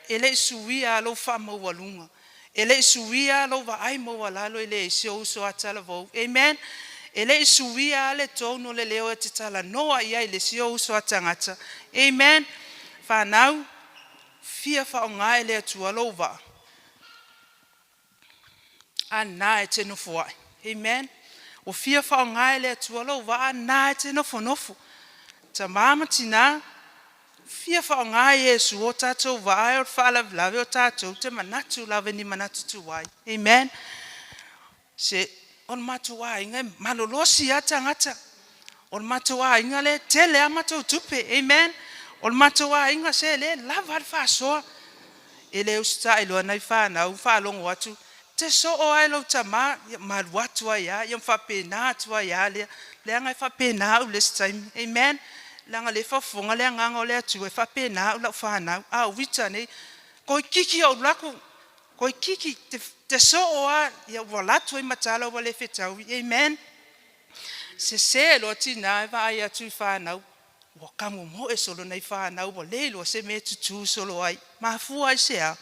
E: E le i suia lou faamaualuga. E le i suia lou vaai maualalo i le isi o uso a talavou. Amen. E le i suia le tonu le leo e te talanoa i ai le isi o uso a tagata. Amen. Whanau, fia faaaoga e le Atua lou vaa. A na e te nofo ai. Amen. Ua fia faaaoga e le Atua lou vaa lena e te nofonofo. Tamā ma tinā, fia faaaoga Iesu o tatou vaa e o le faalavelave o tatou te manatu lava i ni manatu tuai. Amen. Se o le matou aiga e malolosi lava tagata. O le matou aiga lea e tele lava matou tupe. Amen. O le matou aiga se lea e lava le faasoa. E le usitai loa nai fanau faalogo atu, te soo lava i lou tama, ia ma alu atu ai lava, ia ma faapena atu ai lava lea. Leaga e faapena au i le isi taimi. Amen. Leaga o lea e faafofoga le agaga o le Atua e faapena au i lau fanau. A o Uita nei, toeitiiti ou alu atu, toeitiiti te soo lava, ia ua alu atu ai ma tala ua le fetaui. Amen. Sese loa tina e vaai atu i fanau, ua tagomoe solo nai fanau ua le iloa se mea e tutu solo ai. Mafua aisea?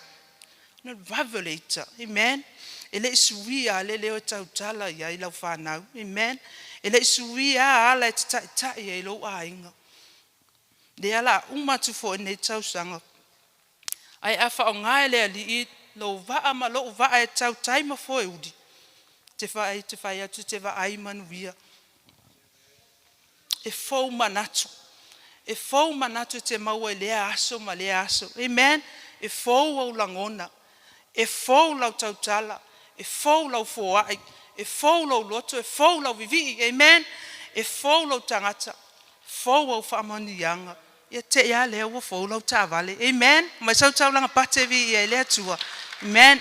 E: Ona o le vave o le ita. Amen. E le i suia lava le leo e tautala i ai lau fanau. Amen. E le i suia lava ala e te taitai ai lou aiga. Lea o le a uma atu foi lenei tausaga, ae a faaaoga e le Alii lou vaa ma lou vaa e tautai ma foeuli, te fai atu te vaai manuia. E fou manatu. E fou manatu e te maua i lea aso ma lea aso. Amen. E fou ou lagona. E fou lau tautala. E fou lau foai. E fou lou loto. E fou lau vivii. Amen. E fou lou tagata. Fou au faamanuiaga. Ia te i lava lea ua fou lau taavale. Amen. Mai sau taulaga pate viia i le Atua. Amen.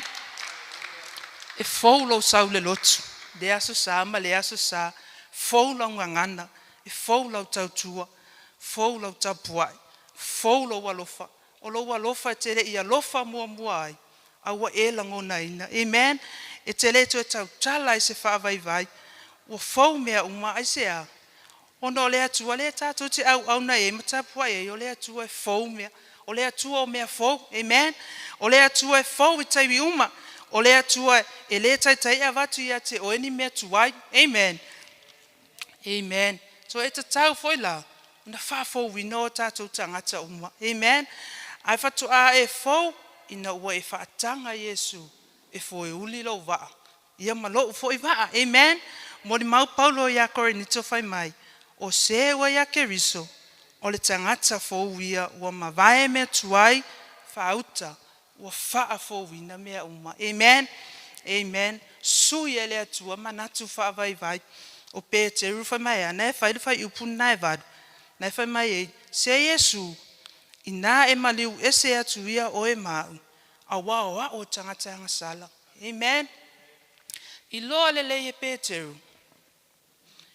E: E fou lou sau i le lotu, lea Aso Sa ma lea Aso Sa. Fou lau gagana, e fou lau tautua, fou lau tapuai, fou lou alofa. O lou alofa e te le i alofa muamua ai, a ua e lagonaina. Amen. E te le toe tautala i se faavaivai, ua fou mea uma. Aisea? Ona o le Atua lea tatou te auauna ai ma tapuai ai, o le Atua e fou mea. O le Atua o mea fou. Amen. O le Atua e fou i taimi uma. O le Atua e le taitai avatu ia te oe ni mea tuai. Amen. Amen. So e tatau foi la ona faafouina o tatou tagata uma. Amen. Ae faatoa e fou ina ua e faataga Iesu e foeuli lou vaa, ia ma lou foi vaa. Amen. Molimau Paulo ia Korinito fai mai, o se ua ia Keriso, o le tagata fou ia, ua mavae mea tuai, faauta, ua faafouina mea uma. Amen. Amen. Sui e le Atua manatu faavaivai. O Peteru fai mai ana e fai le fuaiupu lena e 8, na e fai mai ai, se Iesu, ina e maliu ese atu ia oe ma au, auā o a'u o tagata agasala. Amen. Iloa lelei e Peteru,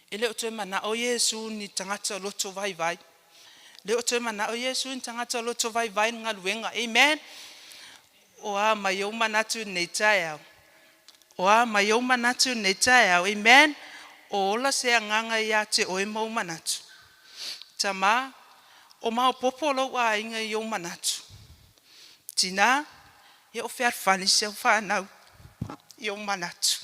E: e le o toe manao Iesu ni tagata loto vaivai. Le o toe manao Iesu ni tagata loto vaivai i le galuega. Amen. O a mai ou manatu i lenei taeao? O a mai ou manatu i lenei taeao? Amen. O ola se agaga iā te oe ma ou manatu. Tamā, o maopoopo lou aiga i ou manatu. Tinā, ia o fealofani si au fanau i ou manatu.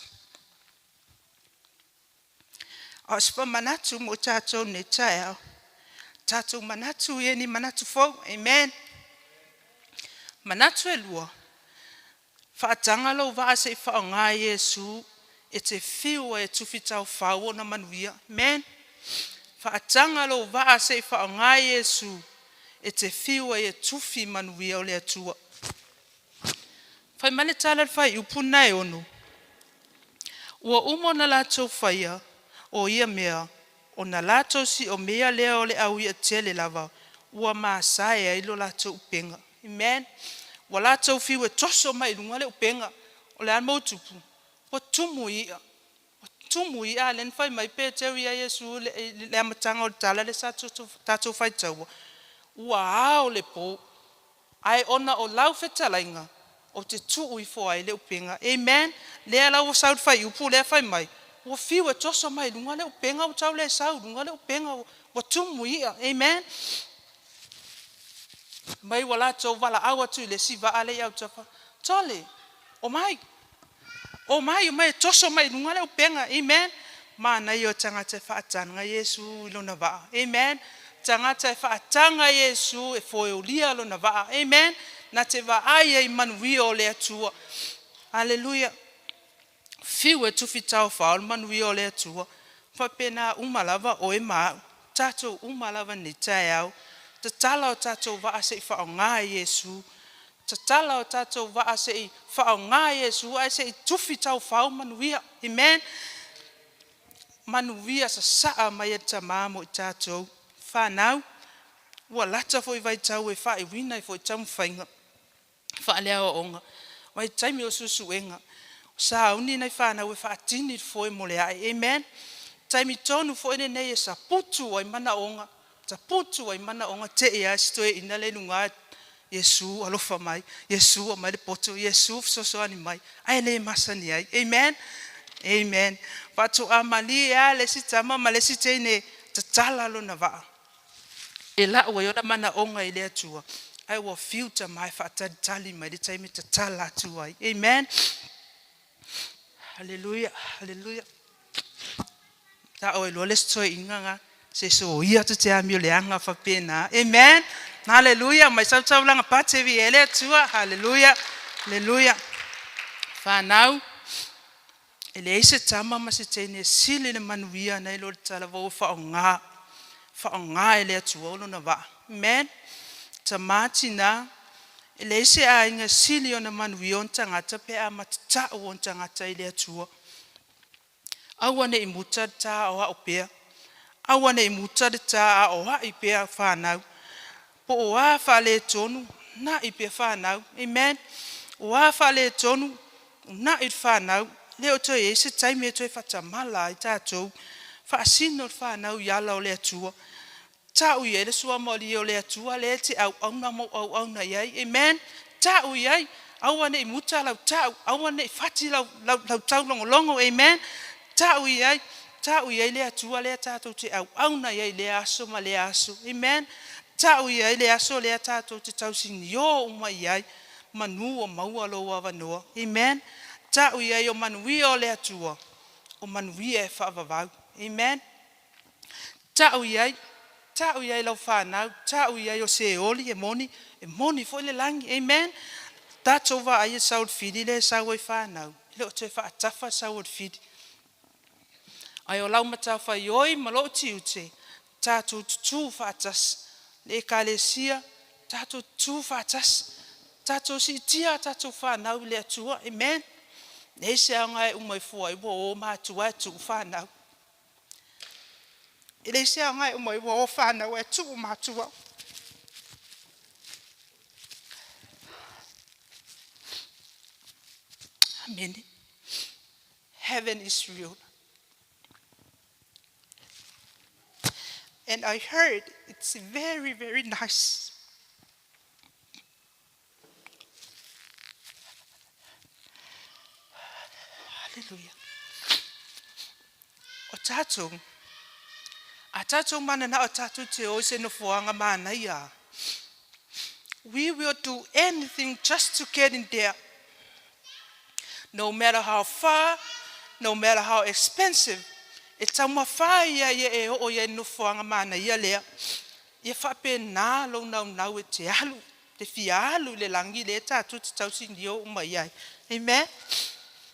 E: A o se faamanatu mo tatou nei taeao, tatou manatu ia ni manatu fou. Amen. Manatu e lua, faataga lou vaa se i faaaoga Iesu e te fiu ai e tufi taufau ona manuia. Amen. Faataga lou vaa se i faaaoga Iesu e te fiu ai e tufi manuia o le Atua. Fai mai le tala i le fuaiupu lena e 6, ua uma ona latou faia o ia mea, ona latou siomia lea o le au i'a tele lava ua masae ai lo latou upega. Amen. Ua latou fiu e toso mai i luga le upega. O le a le mea ua tupu? Ua tumu i i'a. Ua tumu i i'a a lea na fai mai Peteru ia Iesu i le amataga o le tala lea sa tatou faitaua, ua ao le po, ae ona o lau fetalaiga ou te tuu ifo ai le upega. Amen. Lea la ua sau le fuaiupu lea fai mai, ua fiu e toso mai luga le upega, ua tau le sau i luga le upega, ua tumu i i'a. Amen. Mai ua latou valaau atu i le isi vaa lea i autafa, tole, omai, omai, omai e toso mai i luga le upega. Amen. Manaia o tagata e faataga Iesu i lona vaa. Amen. Tagata e faataga Iesu e foeulia lona vaa. Amen. Na te vaai ai manuia o le Atua. Aleluia. Fiu e tufi taofao le manuia o le Atua, faapena uma lava oe ma a'u, tatou uma lava i lenei taeao. Tatala o tatou vaa se i faaaoga e Iesu, tatala o tatou vaa se i faaaoga e Iesu ae se i tufi taufao manuia. Amen. Manuia sasaa mai e le Tamā mo i tatou. Fanau, ua lata foi vaitau e faaiuina ai foi taumafaiga faaleaoaoga, vaitaimi o suesuega, sauni nai fanau e faatini le foe mo le ae. Amen. Taimi tonu foi lenei e saputu ai manaoga, saputu ai manaoga, te i lava si toeaina lea i luga, Iesu alofa mai, Iesu aumai le poto, Iesu fesoasoani mai, ae le masani ai. Amen. Amen. Faatoa malie lava le isi tama ma le isi teine tatala lona vaa e lau ai ona manaoga i le Atua, ae ua fiu tama e faatalitali mai le taimi e tatala atu ai. Amen. Haleluia, haleluia. Ta o iloa le isi toeaina ga, se soia atu te amio leaga faapena. Amen. Haleluia. Mai sautaulaga pate vi e le Atua. Haleluia, haleluia. Fanau, e leai se tama ma se teine e sili le manuia nai lo le talavou e faaaoga, faaaoga e le Atua o lona vaa. Amen. Tama tina, e leai se aiga e sili ona manuia ona tagata pe a matatau ona tagata i le Atua. Aua ne i muta le ta o au pea. Aua ne i muta le ta a o ai pea whanau. Po o a faaletonu, na'i pea whanau. Amen. O a faaletonu, na'i le whanau. Le o toe i ai se taimi e toe faatamala ai tatou. Faasino le whanau i ala o le Atua. Ta'u i ai le suamalie o le Atua lea e te auauna ma ou auauna i ai. Amen. Ta'u i ai. Aua ne i muta lau ta'u, aua ne i fati lau, lau, lau taulogologo. Amen. Ta'u i ai. Ta'u i ai le Atua lea tatou te auauna i ai i lea aso ma lea aso. Amen. Ta'u i ai le aso lea tatou te tausinio uma i ai, manu o maua lou avanoa. Amen. Ta'u i ai o manuia o le Atua, o manuia e faavavau. Amen. Ta'u i ai, ta'u i ai lau fanau, ta'u i ai o seoli e moni, e moni foi le lagi. Amen. Tatou vaai e sau le fili lea e sau ai fanau, e le o toe faatafa sau o le fili. Ae o lau matafaioi ma lou tiute, tatou tutū faatasi. Le ekalesia, tatou tutū faatasi. Tatou siitia a tatou fanau i le Atua. Amen. Leai se aoga e uma ifo ai ua o matua ae tuu fanau. E leai se aoga e uma ai ua o fanau ae tuu matua. Amen. Heaven is real. And I heard it's very, very nice. Hallelujah. O tatou, a tatou mananao tatou te o i se nofoaga manaia. We will do anything just to get in there. No matter how far, no matter how expensive, e taumafai ia ia e oo i ai nofoaga manaia lea. Ia faapena lou naunau e te alu, te fia alu i le lagi lea tatou te tausinio uma i ai. Amen.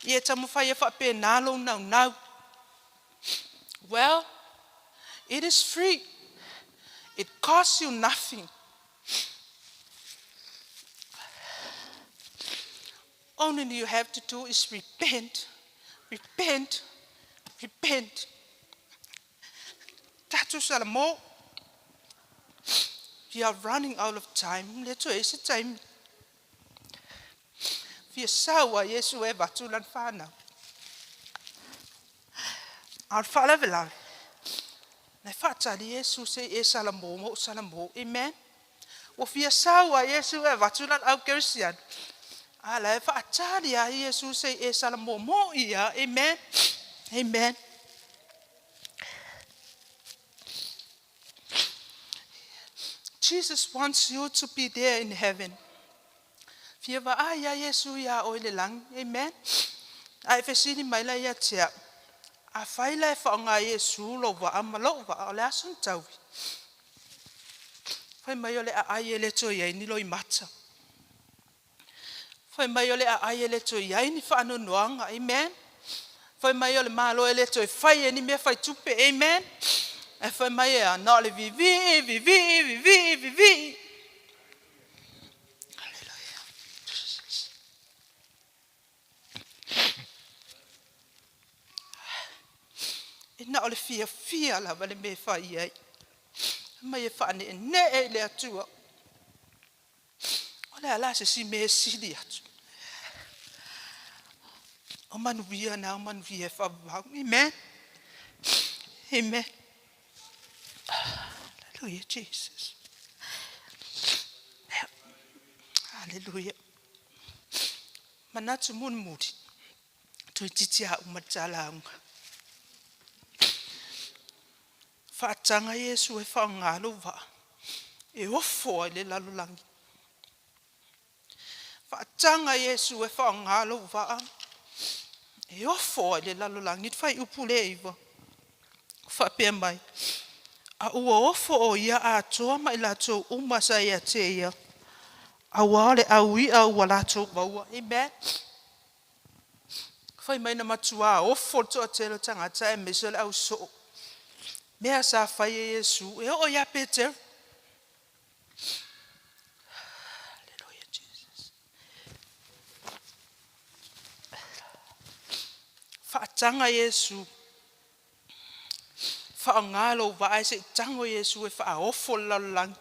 E: Ia taumafai ia faapena lou naunau. Well, it is free. It costs you nothing. Only you have to do is repent, repent, repent. Tatou salamo. We are running out of time. Le toe se taimi. Fia sau a Iesu e avatu lana fanau. A o le faalavelave, na e faatali Iesu se i e salamo ma ou salamo. Amen. Ua fia sau a Iesu e avatu lana au kerisiano. A la e faatali a Iesu se i e salamo mo ia. Amen. Amen. Jesus wants you to be there in heaven. Fia vaai ia Iesu iā oe i le lagi. Amen. A e fesili mai la ia te au, afai la e faaaoga e Iesu lou vaa ma lou vaa, o le a sona taui? Fai mai o le aai e le toe i ai ni loimata. Fai mai o le aai e le toe i ai ni faanoanoaga. Amen. Fai mai o le malo e le toe fai e ni mea fai tupe. Amen. E fai mai e a na o le vivii, vivii, vivii, vivii. Hallelujah. E na o le fiafia lava le mea e fai ai. Mai e faaneenee i le Atua. O le a la se isi mea e sili atu. O manuia na o manuia e faavavau. Amen. Amen. Hallelujah, Jesus. Hallelujah. Manatu mulimuli, toeitiiti a uma le ta lauga. Faataga Iesu e faaaoga lou vaa e ofo ai le lalolagi. Faataga Iesu e faaaoga lou vaa e ofo ai le lalolagi. I le fuaiupu lea 9, faapea mai, a ua ofo o ia atoa ma i latou uma sa ia te ia, auā o le au i'a ua latou maua. Amen. Fai mai na matuā ofo le toatele o tagata aemaise o le ausoo. Mea sa fai e Iesu, e oo ia Peteru. Hallelujah, Jesus. Faataga Iesu, faaaoga lou vaa e se i tago Iesu e faaofo le lalolagi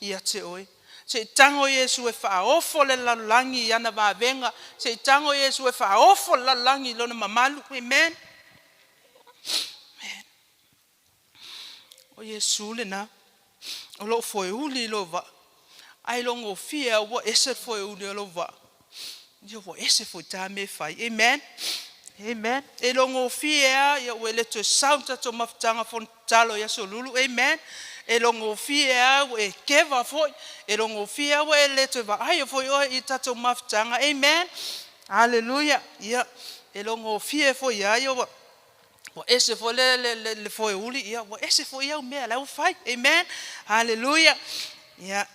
E: ia te oe. Se i tago Iesu e faaofo le lalolagi i ana vavega. Se i tago Iesu e faaofo le lalolagi i lona mamalu. Amen. Amen. O Iesu lena, o loo foeuli i lou vaa, ae logofie au ua ese le foeuli o lou vaa. Ia ua ese foi ta mea e fai. Amen. Amen. E logofie a ia ua le toe sau le tatou mafutaga fono tatalo i aso Lulu. Amen. E logofie a ua e keva foi. E logofie a ua e le toe vaaia foi oe i tatou mafutaga. Amen. Hallelujah. Ia e logofie foi a ia ua ese foi le foeuli, ia ua ese foi au mea la ua fai. Amen. Hallelujah. Ia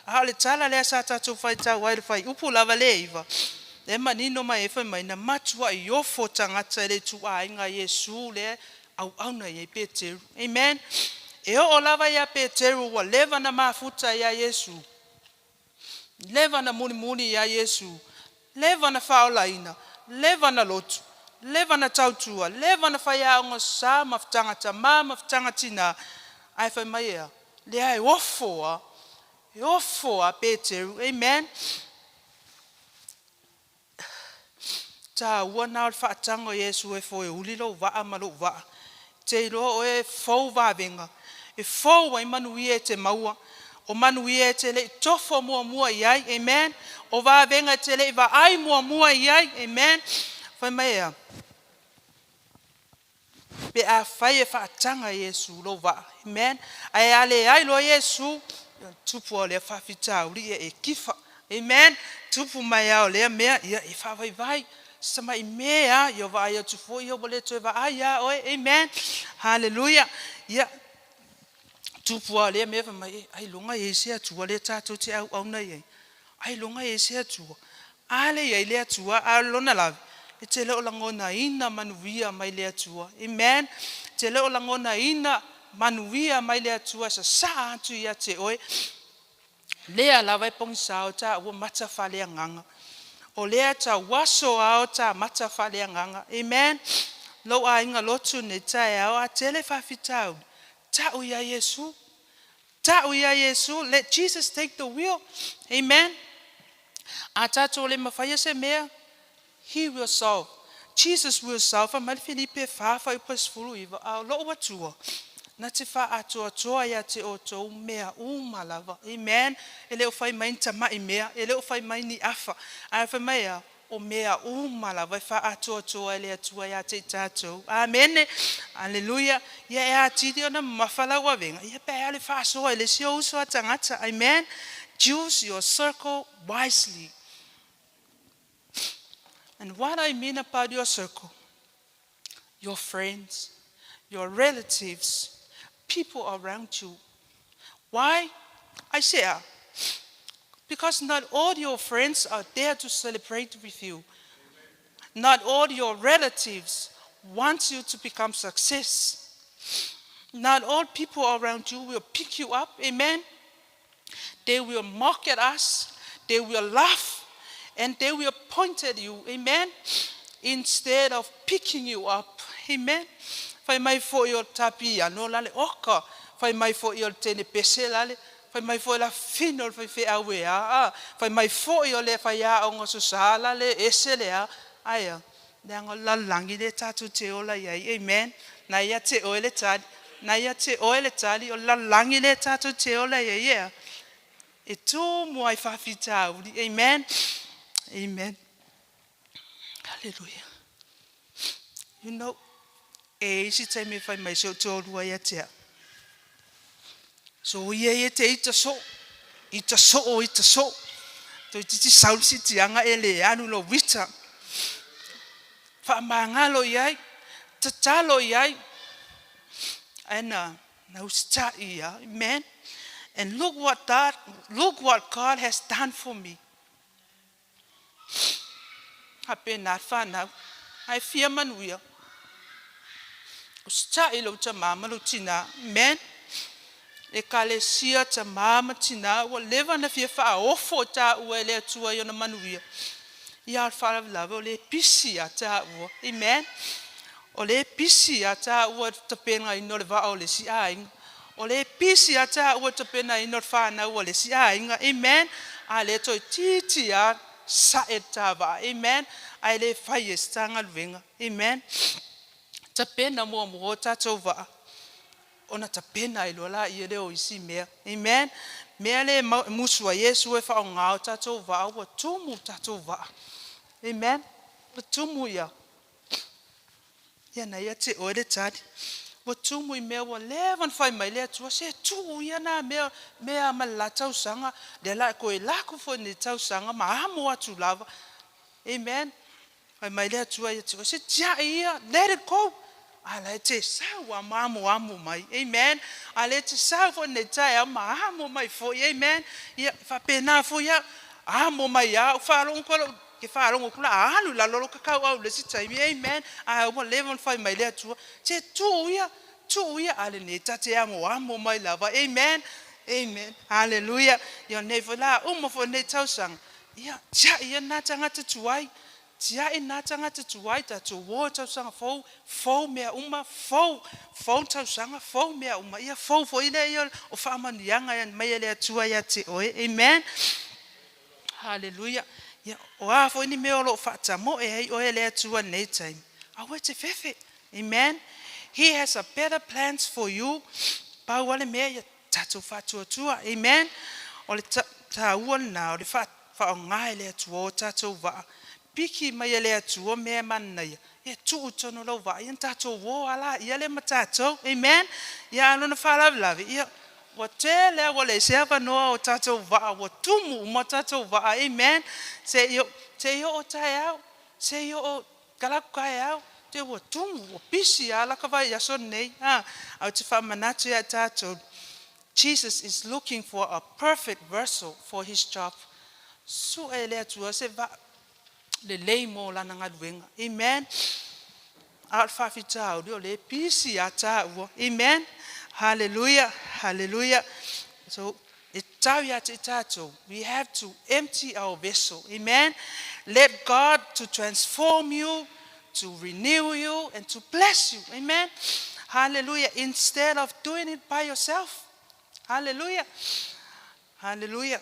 E: a o le tala lea sa tatou faitau ai le fuaiupu lava le 9, e manino mai e fai mai na matuai ofo tagata i le ituaiga Iesu lea auauna i ai Peteru. Amen. E oo lava ia Peteru ua leva na mafuta ia Iesu, leva na mulimuli ia Iesu, leva na faaolaina, leva na lotu, leva na tautua, leva na faiaoga sa mafutaga tamā mafutaga tinā, ae fai mai ea, lea e ofo a, e ofo a Peteru. Amen. Tāua na o le faataga o Iesu e foeuli lou vaa ma lou vaa. Te iloa oe e fou vavega, e fou ai manuia e te maua, o manuia e te lei tofo muamua i ai. Amen. O vavega e te lei vaai muamua i ai. Amen. Fai mai ea, pe a fai e faataga Iesu lou vaa. Amen. Ae a leai loa Iesu, tupu o lea faafitauli ia e kifa. Amen. Tupu mai ao lea mea, ia e faavaivai. Sama i mea, ia vaai atu foi, ia ua le toe vaai ia oe. Amen. Hallelujah. Ia, tupu a lea mea fai mai, ai loga e se Atua lea tatou te auauna i ai. Ai loga e se Atua. A le iai le Atua, a lona lave, e te le o lagonaina manuia mai le Atua. Amen. Te le o lagonaina manuia mai le Atua sa sa atu ia te oe. Lea lava e pogisa o ta ua mata faaleagaga. O lea ta uaso a o ta mata faaleagaga. Amen. Lou aiga lotu nei taeao a tele faafitauli. Ta'u ia Iesu. Ta'u ia Iesu. Let Jesus take the wheel. Amen. A tatou le mafaia se mea, He will solve. Jesus will solve. Fai mai le Filipe 4 fuaiupu 19, a o lou Atua, na te faaatoatoa ia te outou mea uma lava. Amen. E le o fai mai ni tama'i mea, e le o fai mai ni afa. Ae fai mai a, o mea uma lava e faaatoatoa e le Atua ia te i tatou. Amene. Aleluia. Ia e atili ona mamafa lau avega. Ia pe a le faasoa i le isi o uso a tagata. Amen. Choose your circle wisely. And what I mean about your circle, your friends, your relatives, people around you. Why? I say, because not all your friends are there to celebrate with you. Not all your relatives want you to become success. Not all people around you will pick you up. Amen. They will mock at us. They will laugh and they will point at you. Amen. Instead of picking you up. Amen. Fai mai fo'i o le tapiano la le oka. Fai mai fo'i o le tenepese la le fai mai fo'i la fino o le faifeau e a. Fai mai fo'i o le faiaoga sosa la le ese le a. Ae a? Leaga o le lalolagi lea tatou te ola i ai. Amen. Na ia te oe le tali. Na ia te oe le tali o le lalolagi lea tatou te ola i ai ea. E tumu ai faafitauli. Amen. Amen. Hallelujah. You know, e isi taimi e fai mai si ou toalua ia te au. So ia ia te ita so, ita so o ita so. Toeitiiti sau le sitiaga e le alu lou ita. Faamagalo i ai, tatalo i ai. Ae na, na usitai ia. Amen. And look what God has done for me. Faapena le fanau. Ae fia manuia. Usitai lou tamā ma lou tinā. Amen. Ekalesia tamā ma tinā ua leva ona fia faaofo taua e le Atua i ona manuia. Ia o le faalavelave o lē pisi ia taua. Amen. O lē pisi ia taua i le tapenaina o le vaa o le isi aiga. O lē pisi ia taua i le tapenaina o le fanau a le isi aiga. Amen. A lea toeitiiti lava sae le ta vaa. Amen. Ae le fai e se ta galuega. Amen. Tapena muamua o tatou vaa ona tapena ai loa laia lea o isi mea. Amen. Mea lea e musu ai Iesu e faaaoga o tatou vaa ua tumu tatou vaa. Amen. Ua tumu ia. Ia na ia te oe le tali. Ua tumu i mea ua leva ona fai mai le Atua, se tuu ia na mea, mea ma le la tausaga, lea la e toe lako foi lenei tausaga ma amo atu lava. Amen. Fai mai le Atua ia te oe, se tiai ia, let it go. A la e te sau a ma amoamo mai. Amen. A lea e te sau foi lenei taeao ma amo mai foi. Amen. Ia, e faapena foi au. Amo mai lava, ou faalogo atu lou, ke faalogo atu la alu i lalo lou kakauau i le isi taimi. Amen. Ae ua leva ona fai mai le Atua, se tuu ia, tuu ia, a lenei ta te amoamo mai lava. Amen. Amen. Hallelujah. Ia o lenei foi la uma foi lenei tausaga, ia, tiai ia lena tagata tuai. Tiai lena tagata tuai, tatou o i tausaga fou, fou mea uma, fou, fou tausaga, fou mea uma. Ia fou foi lea ia o faamanuiaga mai e le Atua ia te oe. Amen. Hallelujah. Ia, o a foi ni mea o lo o faatamoe ai oe e le Atua i lenei taimi, aua e te fefe. Amen. He has a better plans for you. Pau lava le mea ia tatou faatuatua. Amen. O le taua lena o le faaaoga e le Atua o tatou vaa. Piki mai e le Atua mea e manaia, ia tuu i totonu o lau vaa, ia na tatou o lava laia lea ma tatou. Amen. Ia a o lona faalavelave, ia ua tele lava ua leai se avanoa o tatou vaa, ua tumu uma tatou vaa. Amen. Se i oo taeao, se i oo kalaku taeao, te ua tumu, ua pisi lava laka vaiaso lenei. A ou te faamanatu ia tatou, Jesus is looking for a perfect vessel for his job. Sue e le Atua se vaa lelei mo lana galuega. Amen. A o le faafitauli o lea e pisi ia taua. Amen. Hallelujah. Hallelujah. So, e tatau ia te i tatou, we have to empty our vessel. Amen. Let God to transform you, to renew you, and to bless you. Amen. Hallelujah. Instead of doing it by yourself. Hallelujah. Hallelujah.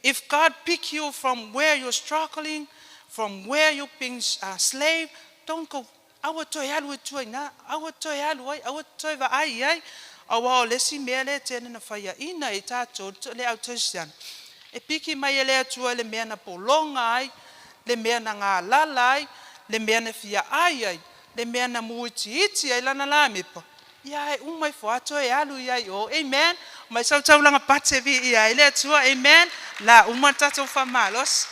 E: If God pick you from where you're struggling, from where you're being slave, don't go. Aua toe alu e tua ina, aua toe alu ai, aua toe vaai ai. Aua o le isi mea lea e tele na faiaina i tatou le au kerisiano. E piki mai e le Atua le mea na pologa ai, le mea na galala ai, le mea na fia ai ai, le mea na muitiiti ai lana lamepa. Ia e uma ifo lava toe alu i ai o. Amen. Mai sau taulaga pate viia ai le Atua. Amen. La uma le tatou faamalosi.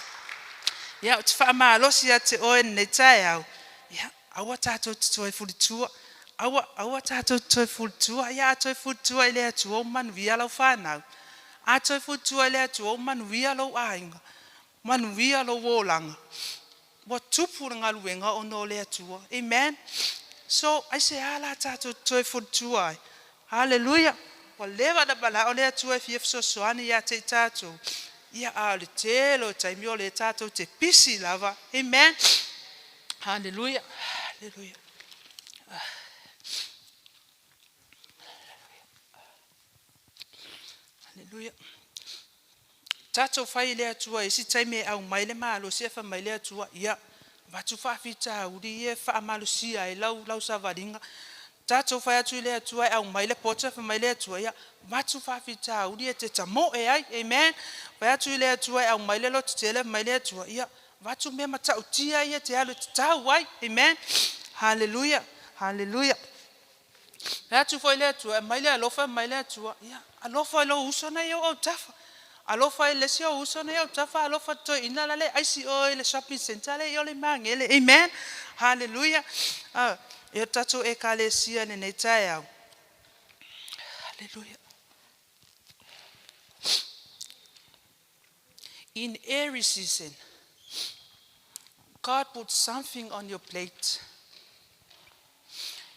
E: Ia, ou te faamalosi ia te oe lenei taeao. Ia, aua tatou te toe fulitua. Aua, aua tatou te toe fulitua. Ia, a toe fulitua i le Atua ua manuia lau fanau. A toe fulitua i le Atua ua manuia lou aiga. Manuia lou olaga. Ua tupu le galuega ona o le Atua. Amen. So, aisea la tatou te toe folitua ai? Haleluia! Ua leva ona manao le Atua e fia fesoasoani ia te i tatou, ia a o le tele o taimi o lea tatou te pisi lava. Amen. Haleluia. Haleluia. Haleluia. Tatou fai i le Atua i isi taimi e aumai le malosi ae fai mai le Atua, ia, avatu faafitauli ia e faamalosia ai lau, lau savaliga. Tatou fai atu i le Atua e aumai le poto ae fai mai le Atua, ia, avatu faafitauli e te tamoe ai. Amen. Fai atu i le Atua e aumai le lototele ae fai mai le Atua, ia, avatu mea matautia ia e te alu e te tau ai. Amen. Haleluia. Haleluia. Fai atu foi le Atua, e aumai le alofa, aumai le Atua. Ia, alofa i lou uso na i ou autafa. Alofa i le isi ou uso na i autafa, alofa toeaina la le aisi oe i le shopping centre le i o le magele. Amen. Haleluia. Ah, e o tatou ekalesia i lenei taeao. Haleluia. In every season, God puts something on your plate.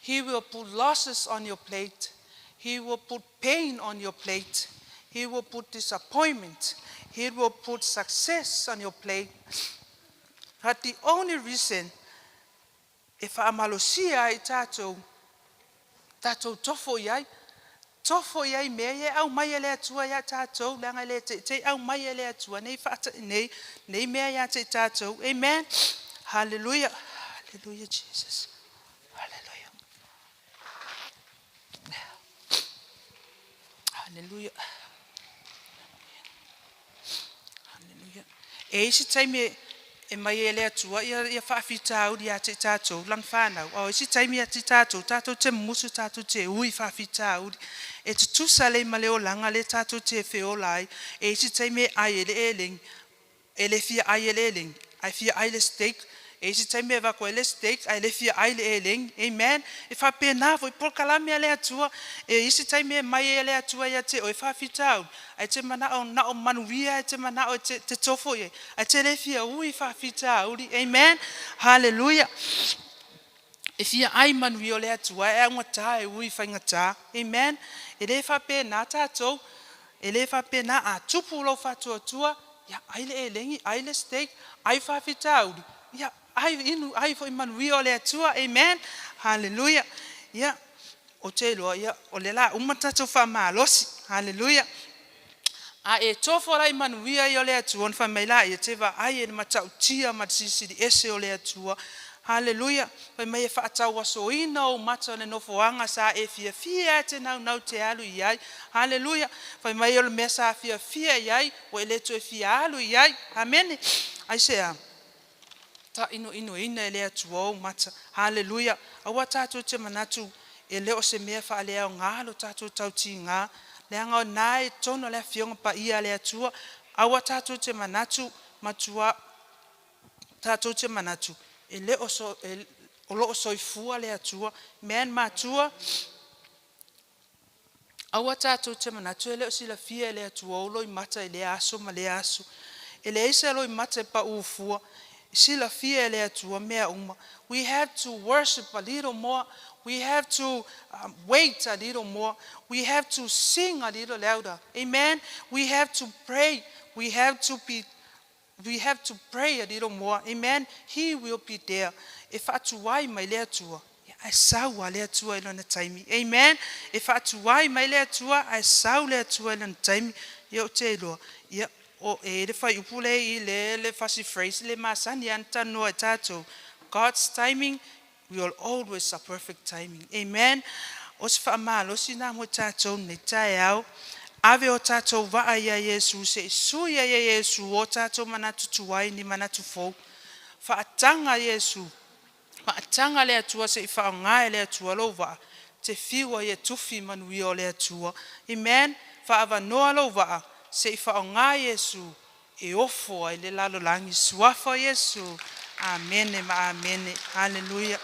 E: He will put losses on your plate. He will put pain on your plate. He will put disappointment. He will put success on your plate. But the only reason e faamalosia ai tatou, tatou tofo i ai, tofo i ai mea ia e aumai e le Atua ia tatou, leaga e le teitei aumai e le Atua nei, faata, nei, nei mea ia te i tatou. Amen. Hallelujah. Hallelujah, Jesus. Hallelujah. Hallelujah. Hallelujah. E isi taimi e mai e le Atua ia, ia faafitauli ia te i tatou lana whanau. O isi taimi ia te tatou, tatou te musu, tatou te ui faafitauli. E tutusa le ma le olaga le tatou te feola ai. E isi taimi e ai e le elegi, e le fia ai e le elegi, ae fia ai le steak. E isi taimi e avatu ai le steak ae le fia ai le elegi. Amen. E faapena foi polokalame a le Atua. E isi taimi e mai e le Atua ia te oe faafitauli, ae te manao na o manuia e te manao e te, te tofo i ai, ae te le fia ui faafitauli. Amen. Hallelujah. E fia ai manuia o le Atua e augata e ui faigata. Amen. E le faapena tatou. E le faapena a tupu lou faatuatua, ia ai le elegi, ai le steak, ai faafitauli, ia ai inu, ai foi manuia o le Atua. Amen. Hallelujah. Ia, o te iloa, ia, o le la uma tatou faamalosi. Hallelujah. A e tofo la i manuia ia o le Atua, ona fai mai la ia te vaai e le matautia ma le silisili ese o le Atua. Haleluia! Fai mai e faatauasoina ou mata o le nofoaga sa e fiafia e te naunau te alu i ai. Haleluia! Fai mai o le mea sa fiafia i ai, ua e le toe fia alu i ai. Amene! Aisea? Tainoinoina e le Atua ou mata. Haleluia! Aua tatou te manatu e le o se mea faaleaoga lo tatou tautiga, leaga o na e totonu o le Afioga Paia a le Atua. Aua tatou te manatu matua tatou te manatu e le o so, e, o lo o soifua le Atua. Man matua, aua tatou te manatu e le o silafia e le Atua ou loimata i lea aso ma lea aso. E leai se loimata e paū fua. Silafia e le Atua mea uma. We have to worship a little more. We have to wait a little more. We have to sing a little louder. Amen. We have to pray. We have to be We have to pray a little more. Amen. He will be there. E faatuai mai le Atua. Ae sau a le Atua i lona taimi. Amen. E faatuai mai le Atua, ae sau le Atua i lona taimi. Ia ou te iloa. Ia, o e le fuaiupu le i le, le fasi phrase le masani ana talanoa i tatou. God's timing will always a perfect timing. Amen. O se faamalosi na mo tatou nei taeao. Ave o tatou vaa ia Iesu se i sui ia Iesu o tatou manatu tuai ni manatu fou. Faataga Iesu. Faataga le Atua se i faaaoga e le Atua lou vaa. Te fiu ai e tufi manuia o le Atua. Amen. Faavanoa lou vaa se i faaaoga Iesu e ofo ai le lalolagi. Suafa Iesu. Amene ma amene. Haleluia.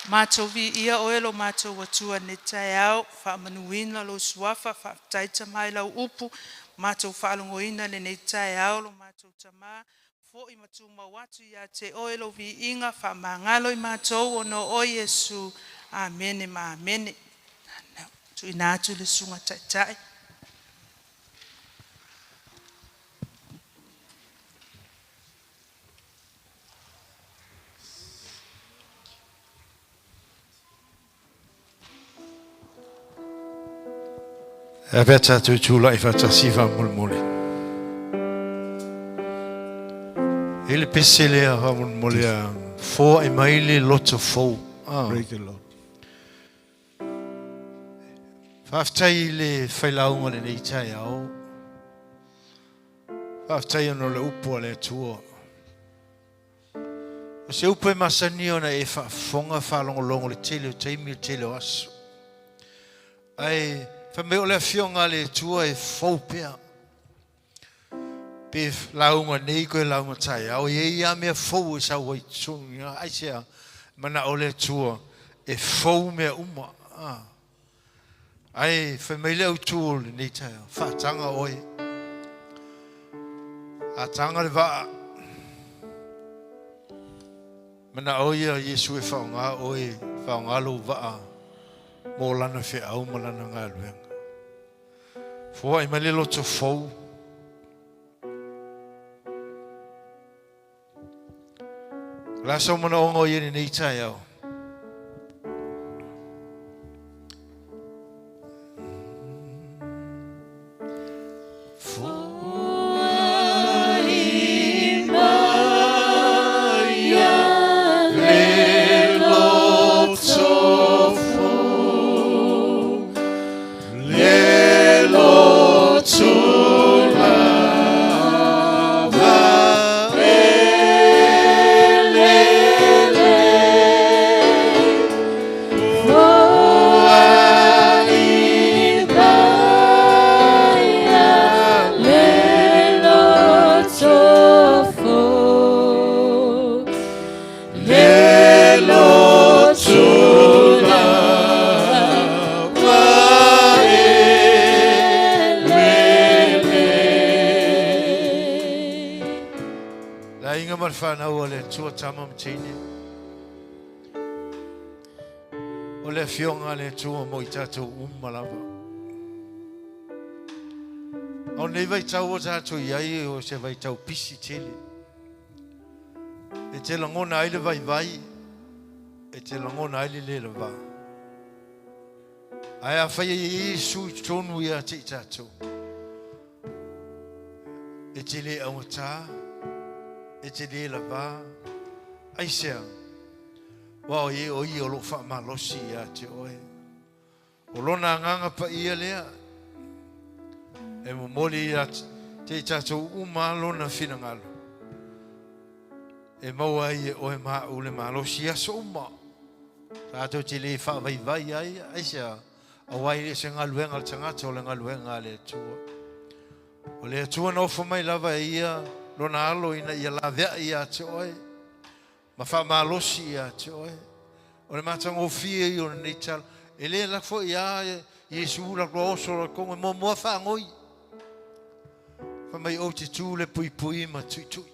E: Matou viia oe lo matou Atua nei taeao, faamanuina lou suafa, faafetai Tama i lau upu, matou faalogoina lenei taeao lo matou Tama. Fo'i ma tumau atu ia te Oe lou viiga, faamagalo i matou ona o Oe Iesu. Amene ma amene. Tuuina atu i le Susuga Taitai.
A: E a pea tatou tulai faatasi faamolemole. E le pese lea faamolemole a foai mai le loto fou. Ah.
F: Praise the Lord.
A: Faafetai i le failauga lenei taeao. Faafetai ona o le upu a le Atua. O se upu e masani ona e faafofoga faalogologo le tele o taimi le tele o aso. Ae fai mai o le afioga a le Atua e fou pea. Pe lauga nei koe lauga taeao, e i ai lava mea fou e sau ai totonu i ina. Aisea? Manao le Atua e fou mea uma. Ah. Ae fai mai le autu o lenei taeao, faataga oe. Ataga le vaa. Manao ia Iesu e faaaoga oe, faaaoga lou vaa mo lana feau ma lana galuega. Foai mai le loto fou. O le a sau manaoga o i lenei taeao? Le aiga ma le fanau a le Atua tama ma teine. O le afioga a le Atua mo i tatou uma lava. A o nei vaitau o tatou i ai o se vaitau pisi tele. E te lagona ai le vaivai, e te lagona ai le le lava. Ae afai e i ai Iesu i totonu ia te i tatou, e te le augata, e te le lava, aisea? Aua o ia o ia o lo o faamalosi ia te oe. O lona agaga paia lea e momoli ia te i tatou uma lona finagalo e maua ai e oe ma au le malosi i aso uma. Tatou te le faavaivai ai, aisea? Aua e le o se galuega a le tagata, o le galuega a le Atua. O le Atua na ofo mai lava e ia lona alo ina ia laveai ia te oe ma faamalosi ia te oe. O le matagofie ia o lenei tala. E le lafo ia Iesu la kua oso la kongo muamua faagoi. Fai mai ou te tu le puipui ma tuitui.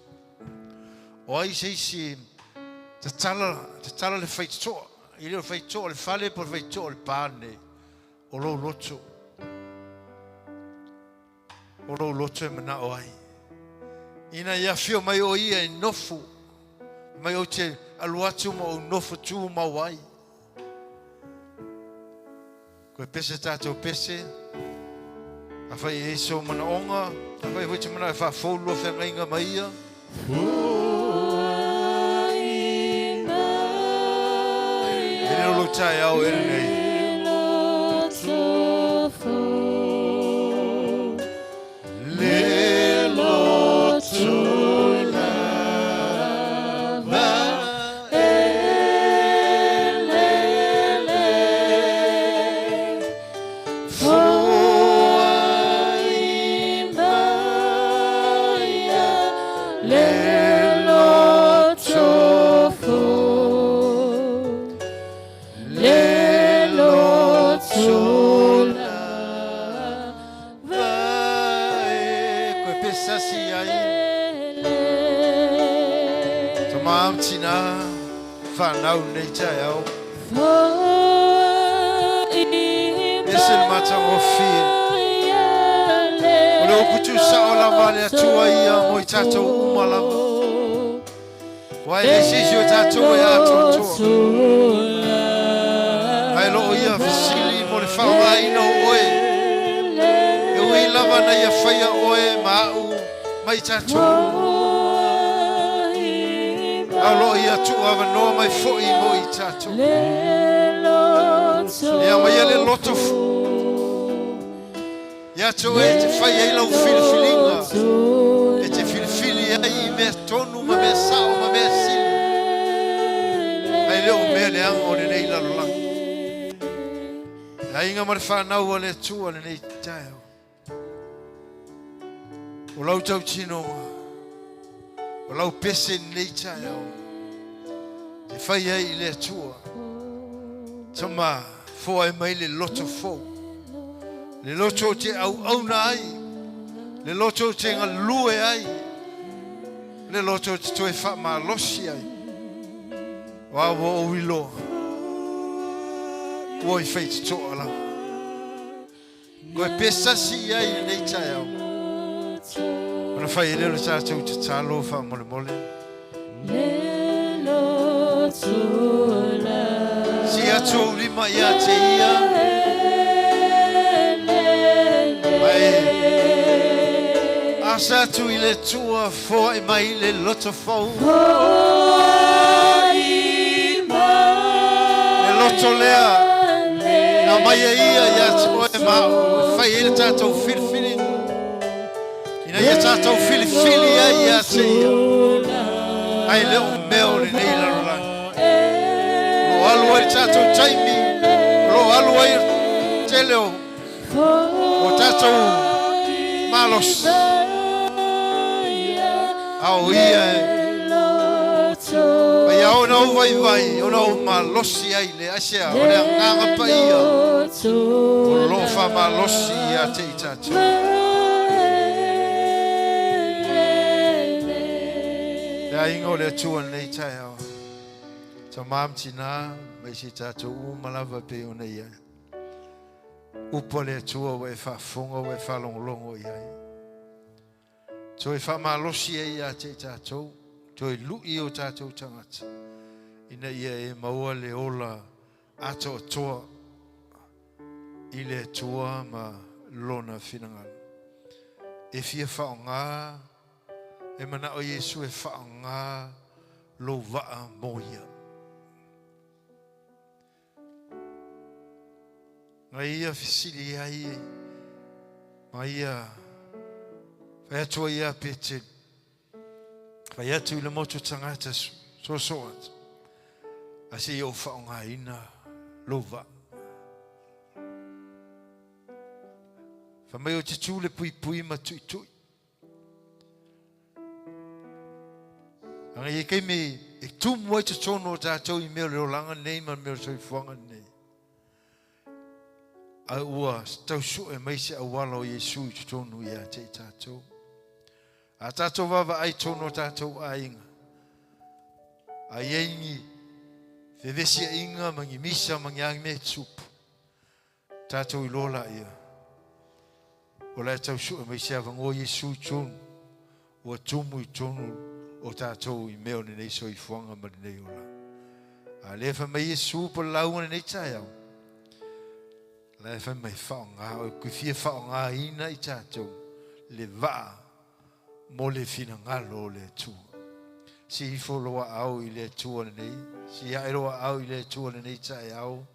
A: O ai se isi tatala, tatala le faitotoa. E le o le faitotoa o le fale po o le faitotoa o le pa lenei. O lou loto. O lou loto e manao ai. Ina ia afio mai o ia e nofo. Mai ou te alu atu ma ou nofo tumau ai. Koe pese tatou pese. Afai e i ai sou manaoga, afai foi te manao e faafou lua feagaiga ma ia. E le o lou taeao e lenei. Le loto lava e lele Foai mai le loto fou. Le ma tinā whanau nei taeao. Ese le matagofie. O le upu tuusao lava a le Atua ia mo i tatou uma lava. Ua e le se isi o tatou e atoatoa. Ae loo ia fesili mo le faaaogaina o oe. E ui lava na ia faia oe ma au ma i tatou. A o loo ia tuu avanoa mai foi mo i tatou. E aumaia le loto ia te oe e te fai ai lau filifiliga, e te filifili ai i mea tonu ma mea sao ma mea sili, ae le o mea leaga o lenei lalolagi. Le aiga ma le whanau a le Atua lenei taeao. O lau tautinoga, o lau pese lenei taeao, te fai ai i le Atua. Tama, foai mai le loto fou. Le loto o te auauna ai, le loto o te galue ai, le loto o te toe faamalosi ai. O a ua ou iloa, ua i faitotoa lava. Koe pesasi i ai i lenei taeao. Ona fai ai lea o le tatou tatalo faamolemole. Si atu ou lima ia te ia. Mai asa atu i le Atua, foai mai le loto fou. Le loto lea na aumai e ia ia te oe ma au e fai ai le tatou filifiliga. Ina ia tatou filifili ai ia te ia. Ai le o mea o lenei lalolagi. O lo alu ai le tatou taimi, o lo alu ai tele o o tatou malosi. A o ia e Mai ia ona ou vaivai, ona ou malosi ai le aisea, o le agaga paia o lo o faamalosi ia te i tatou. Le aiga o le Atua lenei taeao, tamā ma tinā, ma si tatou uma lava pei ona i ai. Upu a le Atua ua e faafofoga ua e faalogologo i ai. Toe faamalosi ai ia te i tatou, toe lui o tatou tagata, ina ia e maua le ola atoatoa i le Atua ma lona finagalo. E fia faaaoga, e manao Iesu e faaaoga lou vaa mo ia. Na ia fesili ai ma ia fai atu ai ia Petelu. Fai atu i le motu tagata soso atu. A se i ou faaaogaina lou vaa. Fai mai ou te tu le puipui ma tuitui. Aga i e keimi e tumu ai totonu o tātou i mea o le olaga nei ma mea o le soifuaga nei. A ua tausue mai se auala o Iesu i totonu ia te i tātou. A tātou vaavaai tonu o tātou aiga. A iai ni fevesiaiga ma ni misa ma ni a mea tupu. Tātou iloa laia, o la e tau sue mai se avanoa Iesu i tonu, ua tumu i tonu o tātou i mea o lenei soifuaga ma lenei olaga. A lea fai mai Iesu po le lauga lenei taeao, la e fai mai faaaoga, o e fia faaaogaina i tātou le vaa mo le finagalo o le Atua. Si ifo lou aao i le Atua lenei, si ae lou aao i le Atua lenei taeao.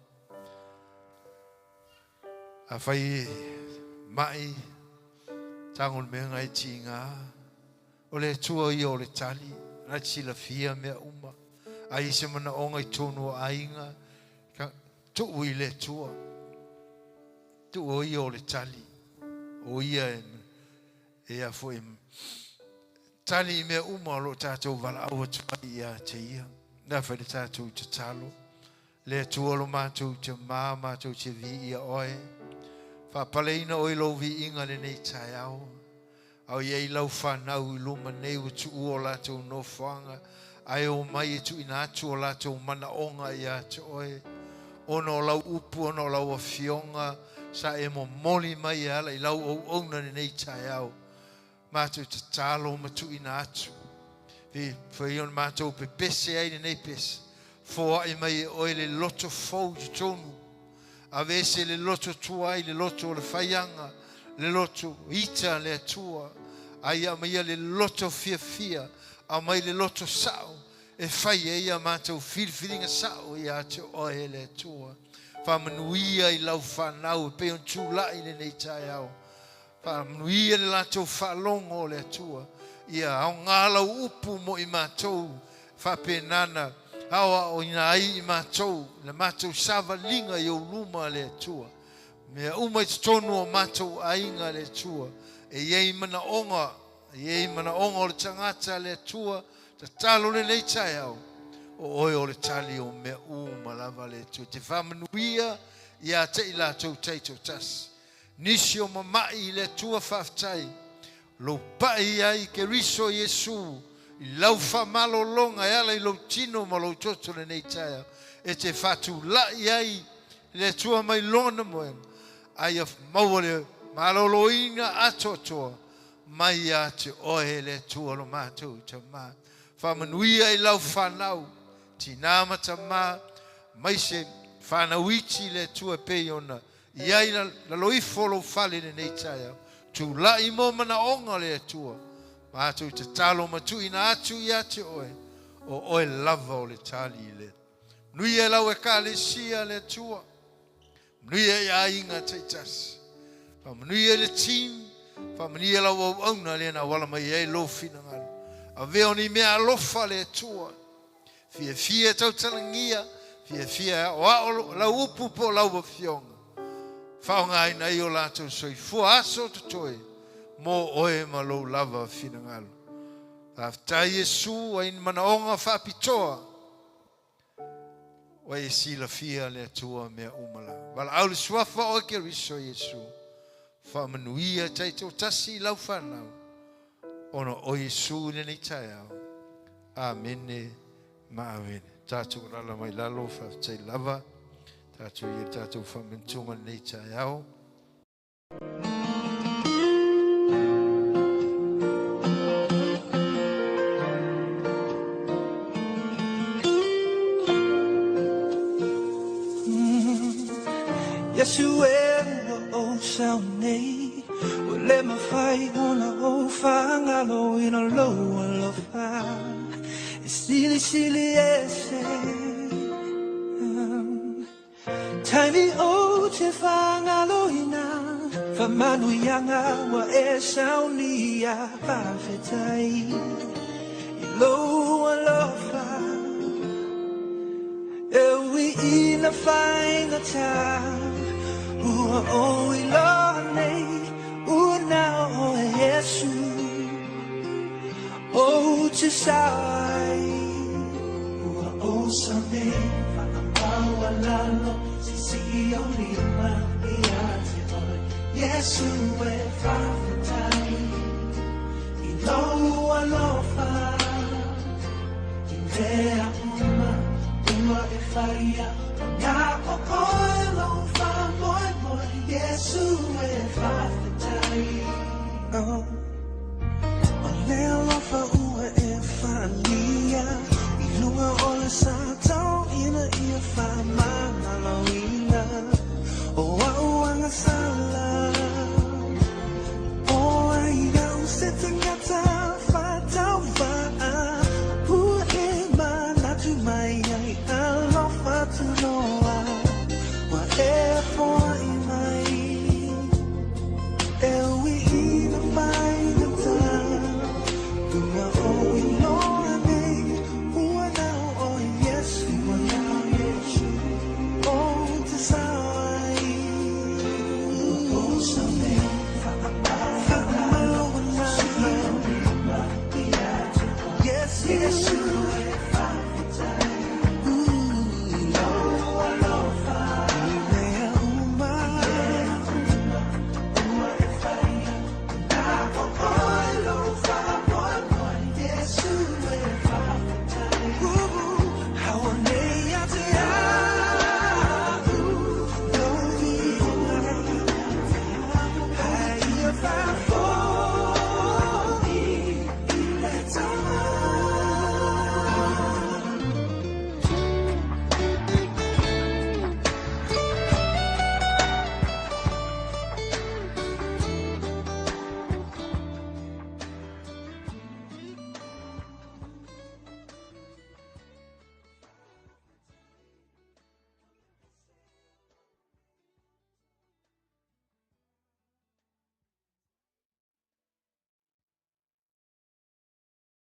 A: A fai mai tago le mea ngai tiga, o le Atua ia o le tali, na te silafia mea uma. A i se manaoga i tonu o aiga, ka tuu i le Atua. Tuu o ia o le tali, o ia e e a foi tali i mea uma o lo tatou valaau atu ai ia te ia. Na fai le tatou tatalo. Le Atua lo matou tamā matou te viia oe. Faapaleina oe i lou viiga lenei taeao. A o i ai lau whanau i luma nei ua tuua o latou nofoaga. Ae o mai e tuuina atu o latou manaoga ia te oe. Ona o lau upu, ona o lau afioga, sa e momoli mai e ala i lau auauna lenei taeao. Matou tatalo ma tuuina atu. Fai ona matou pepese ai lenei pese. Foai mai e oe le loto fou i totonu. Aveese le loto tuai, le loto o le faiaga, le loto ita le Atua. Ai aumaia le loto fiafia, aumai le loto sao, e fai ai ia matou filifiliga sao ia te oe le Atua. Faamanuia i lau fanau e pei ona tulai lenei taeao. Faamanuia le latou faalogo o le Atua. Ia aoga lau upu mo i matou faapenana aoaoina ai i matou le matou savaliga i ou luma le Atua. Mea uma i totonu o matou aiga le Atua. E iai manaoga, e iai manaoga o le tagata le Atua. Tatalo lenei taeao. O oe o le tali o mea uma lava le Atua. Te faamanuia ia te i latou taitoatasi. Nisi o mama'i i le Atua faafetai. Lou pa'i ai Keriso Iesu i lau faamalologa e ala i lou tino ma lou toto lenei taeao. E te faatula'i ai le Atua mai lona moega. Ai ia maua le maloloina atoatoa mai ia te oe le Atua lo matou Tamā. Faamanuia i lau fanau, tinā ma tamā, mai se fanau iti le Atua pei ona i ai lalo ifo lou fale lenei taeao. Tula'i mo manaoga le Atua. Matou tatalo ma tuuina atu ia te oe. O oe lava o le tali le. Manuia lau ekalesia le Atua. Manuia i aiga taitasi. Faamanuia i le team. Faamanuia lau auauna lea na auala mai ai lou finagalo. Avea o ni mea alofa le Atua. Fiafia tautalagia, fiafia aoao lau upu po lau afioga. Faaaogaina ai o latou soifua aso totoe mo oe ma lou lava finagalo. Faafetai Iesu ai ni manaoga faapitoa. Ua e silafia le Atua mea uma lava. Valaau le suafa o Keriso Iesu. Faamanuia taitoatasi i lau fanau. Ona o Iesu i lenei taeao. Amene ma amene. Tatou alala mai lalo, faafetai lava. Tatou ia tatou faamanatuga lenei taeao.
F: Yesu e ua ou sao nei, ua le mafai ona ou faagaloina lou alofa. E silisili ese. Taimi o te faagaloina, faamanuiaga ua e saunia faafetai. I lou alofa, e ui ina faigata, ua ou iloa nei, ua na o oe Iesu. Ou te sao ai. Ua ou sao nei, faamaualalo, siisii ou lima ia te oe. Iesu e faafetai, i lou alofa. I mea uma ua e faia, na o oe lou faamoemoe. Iesu e faafetai. Oh. O le alofa ua e faaalia, i luga o le sa tauina ia faamagaloina. O au aga sa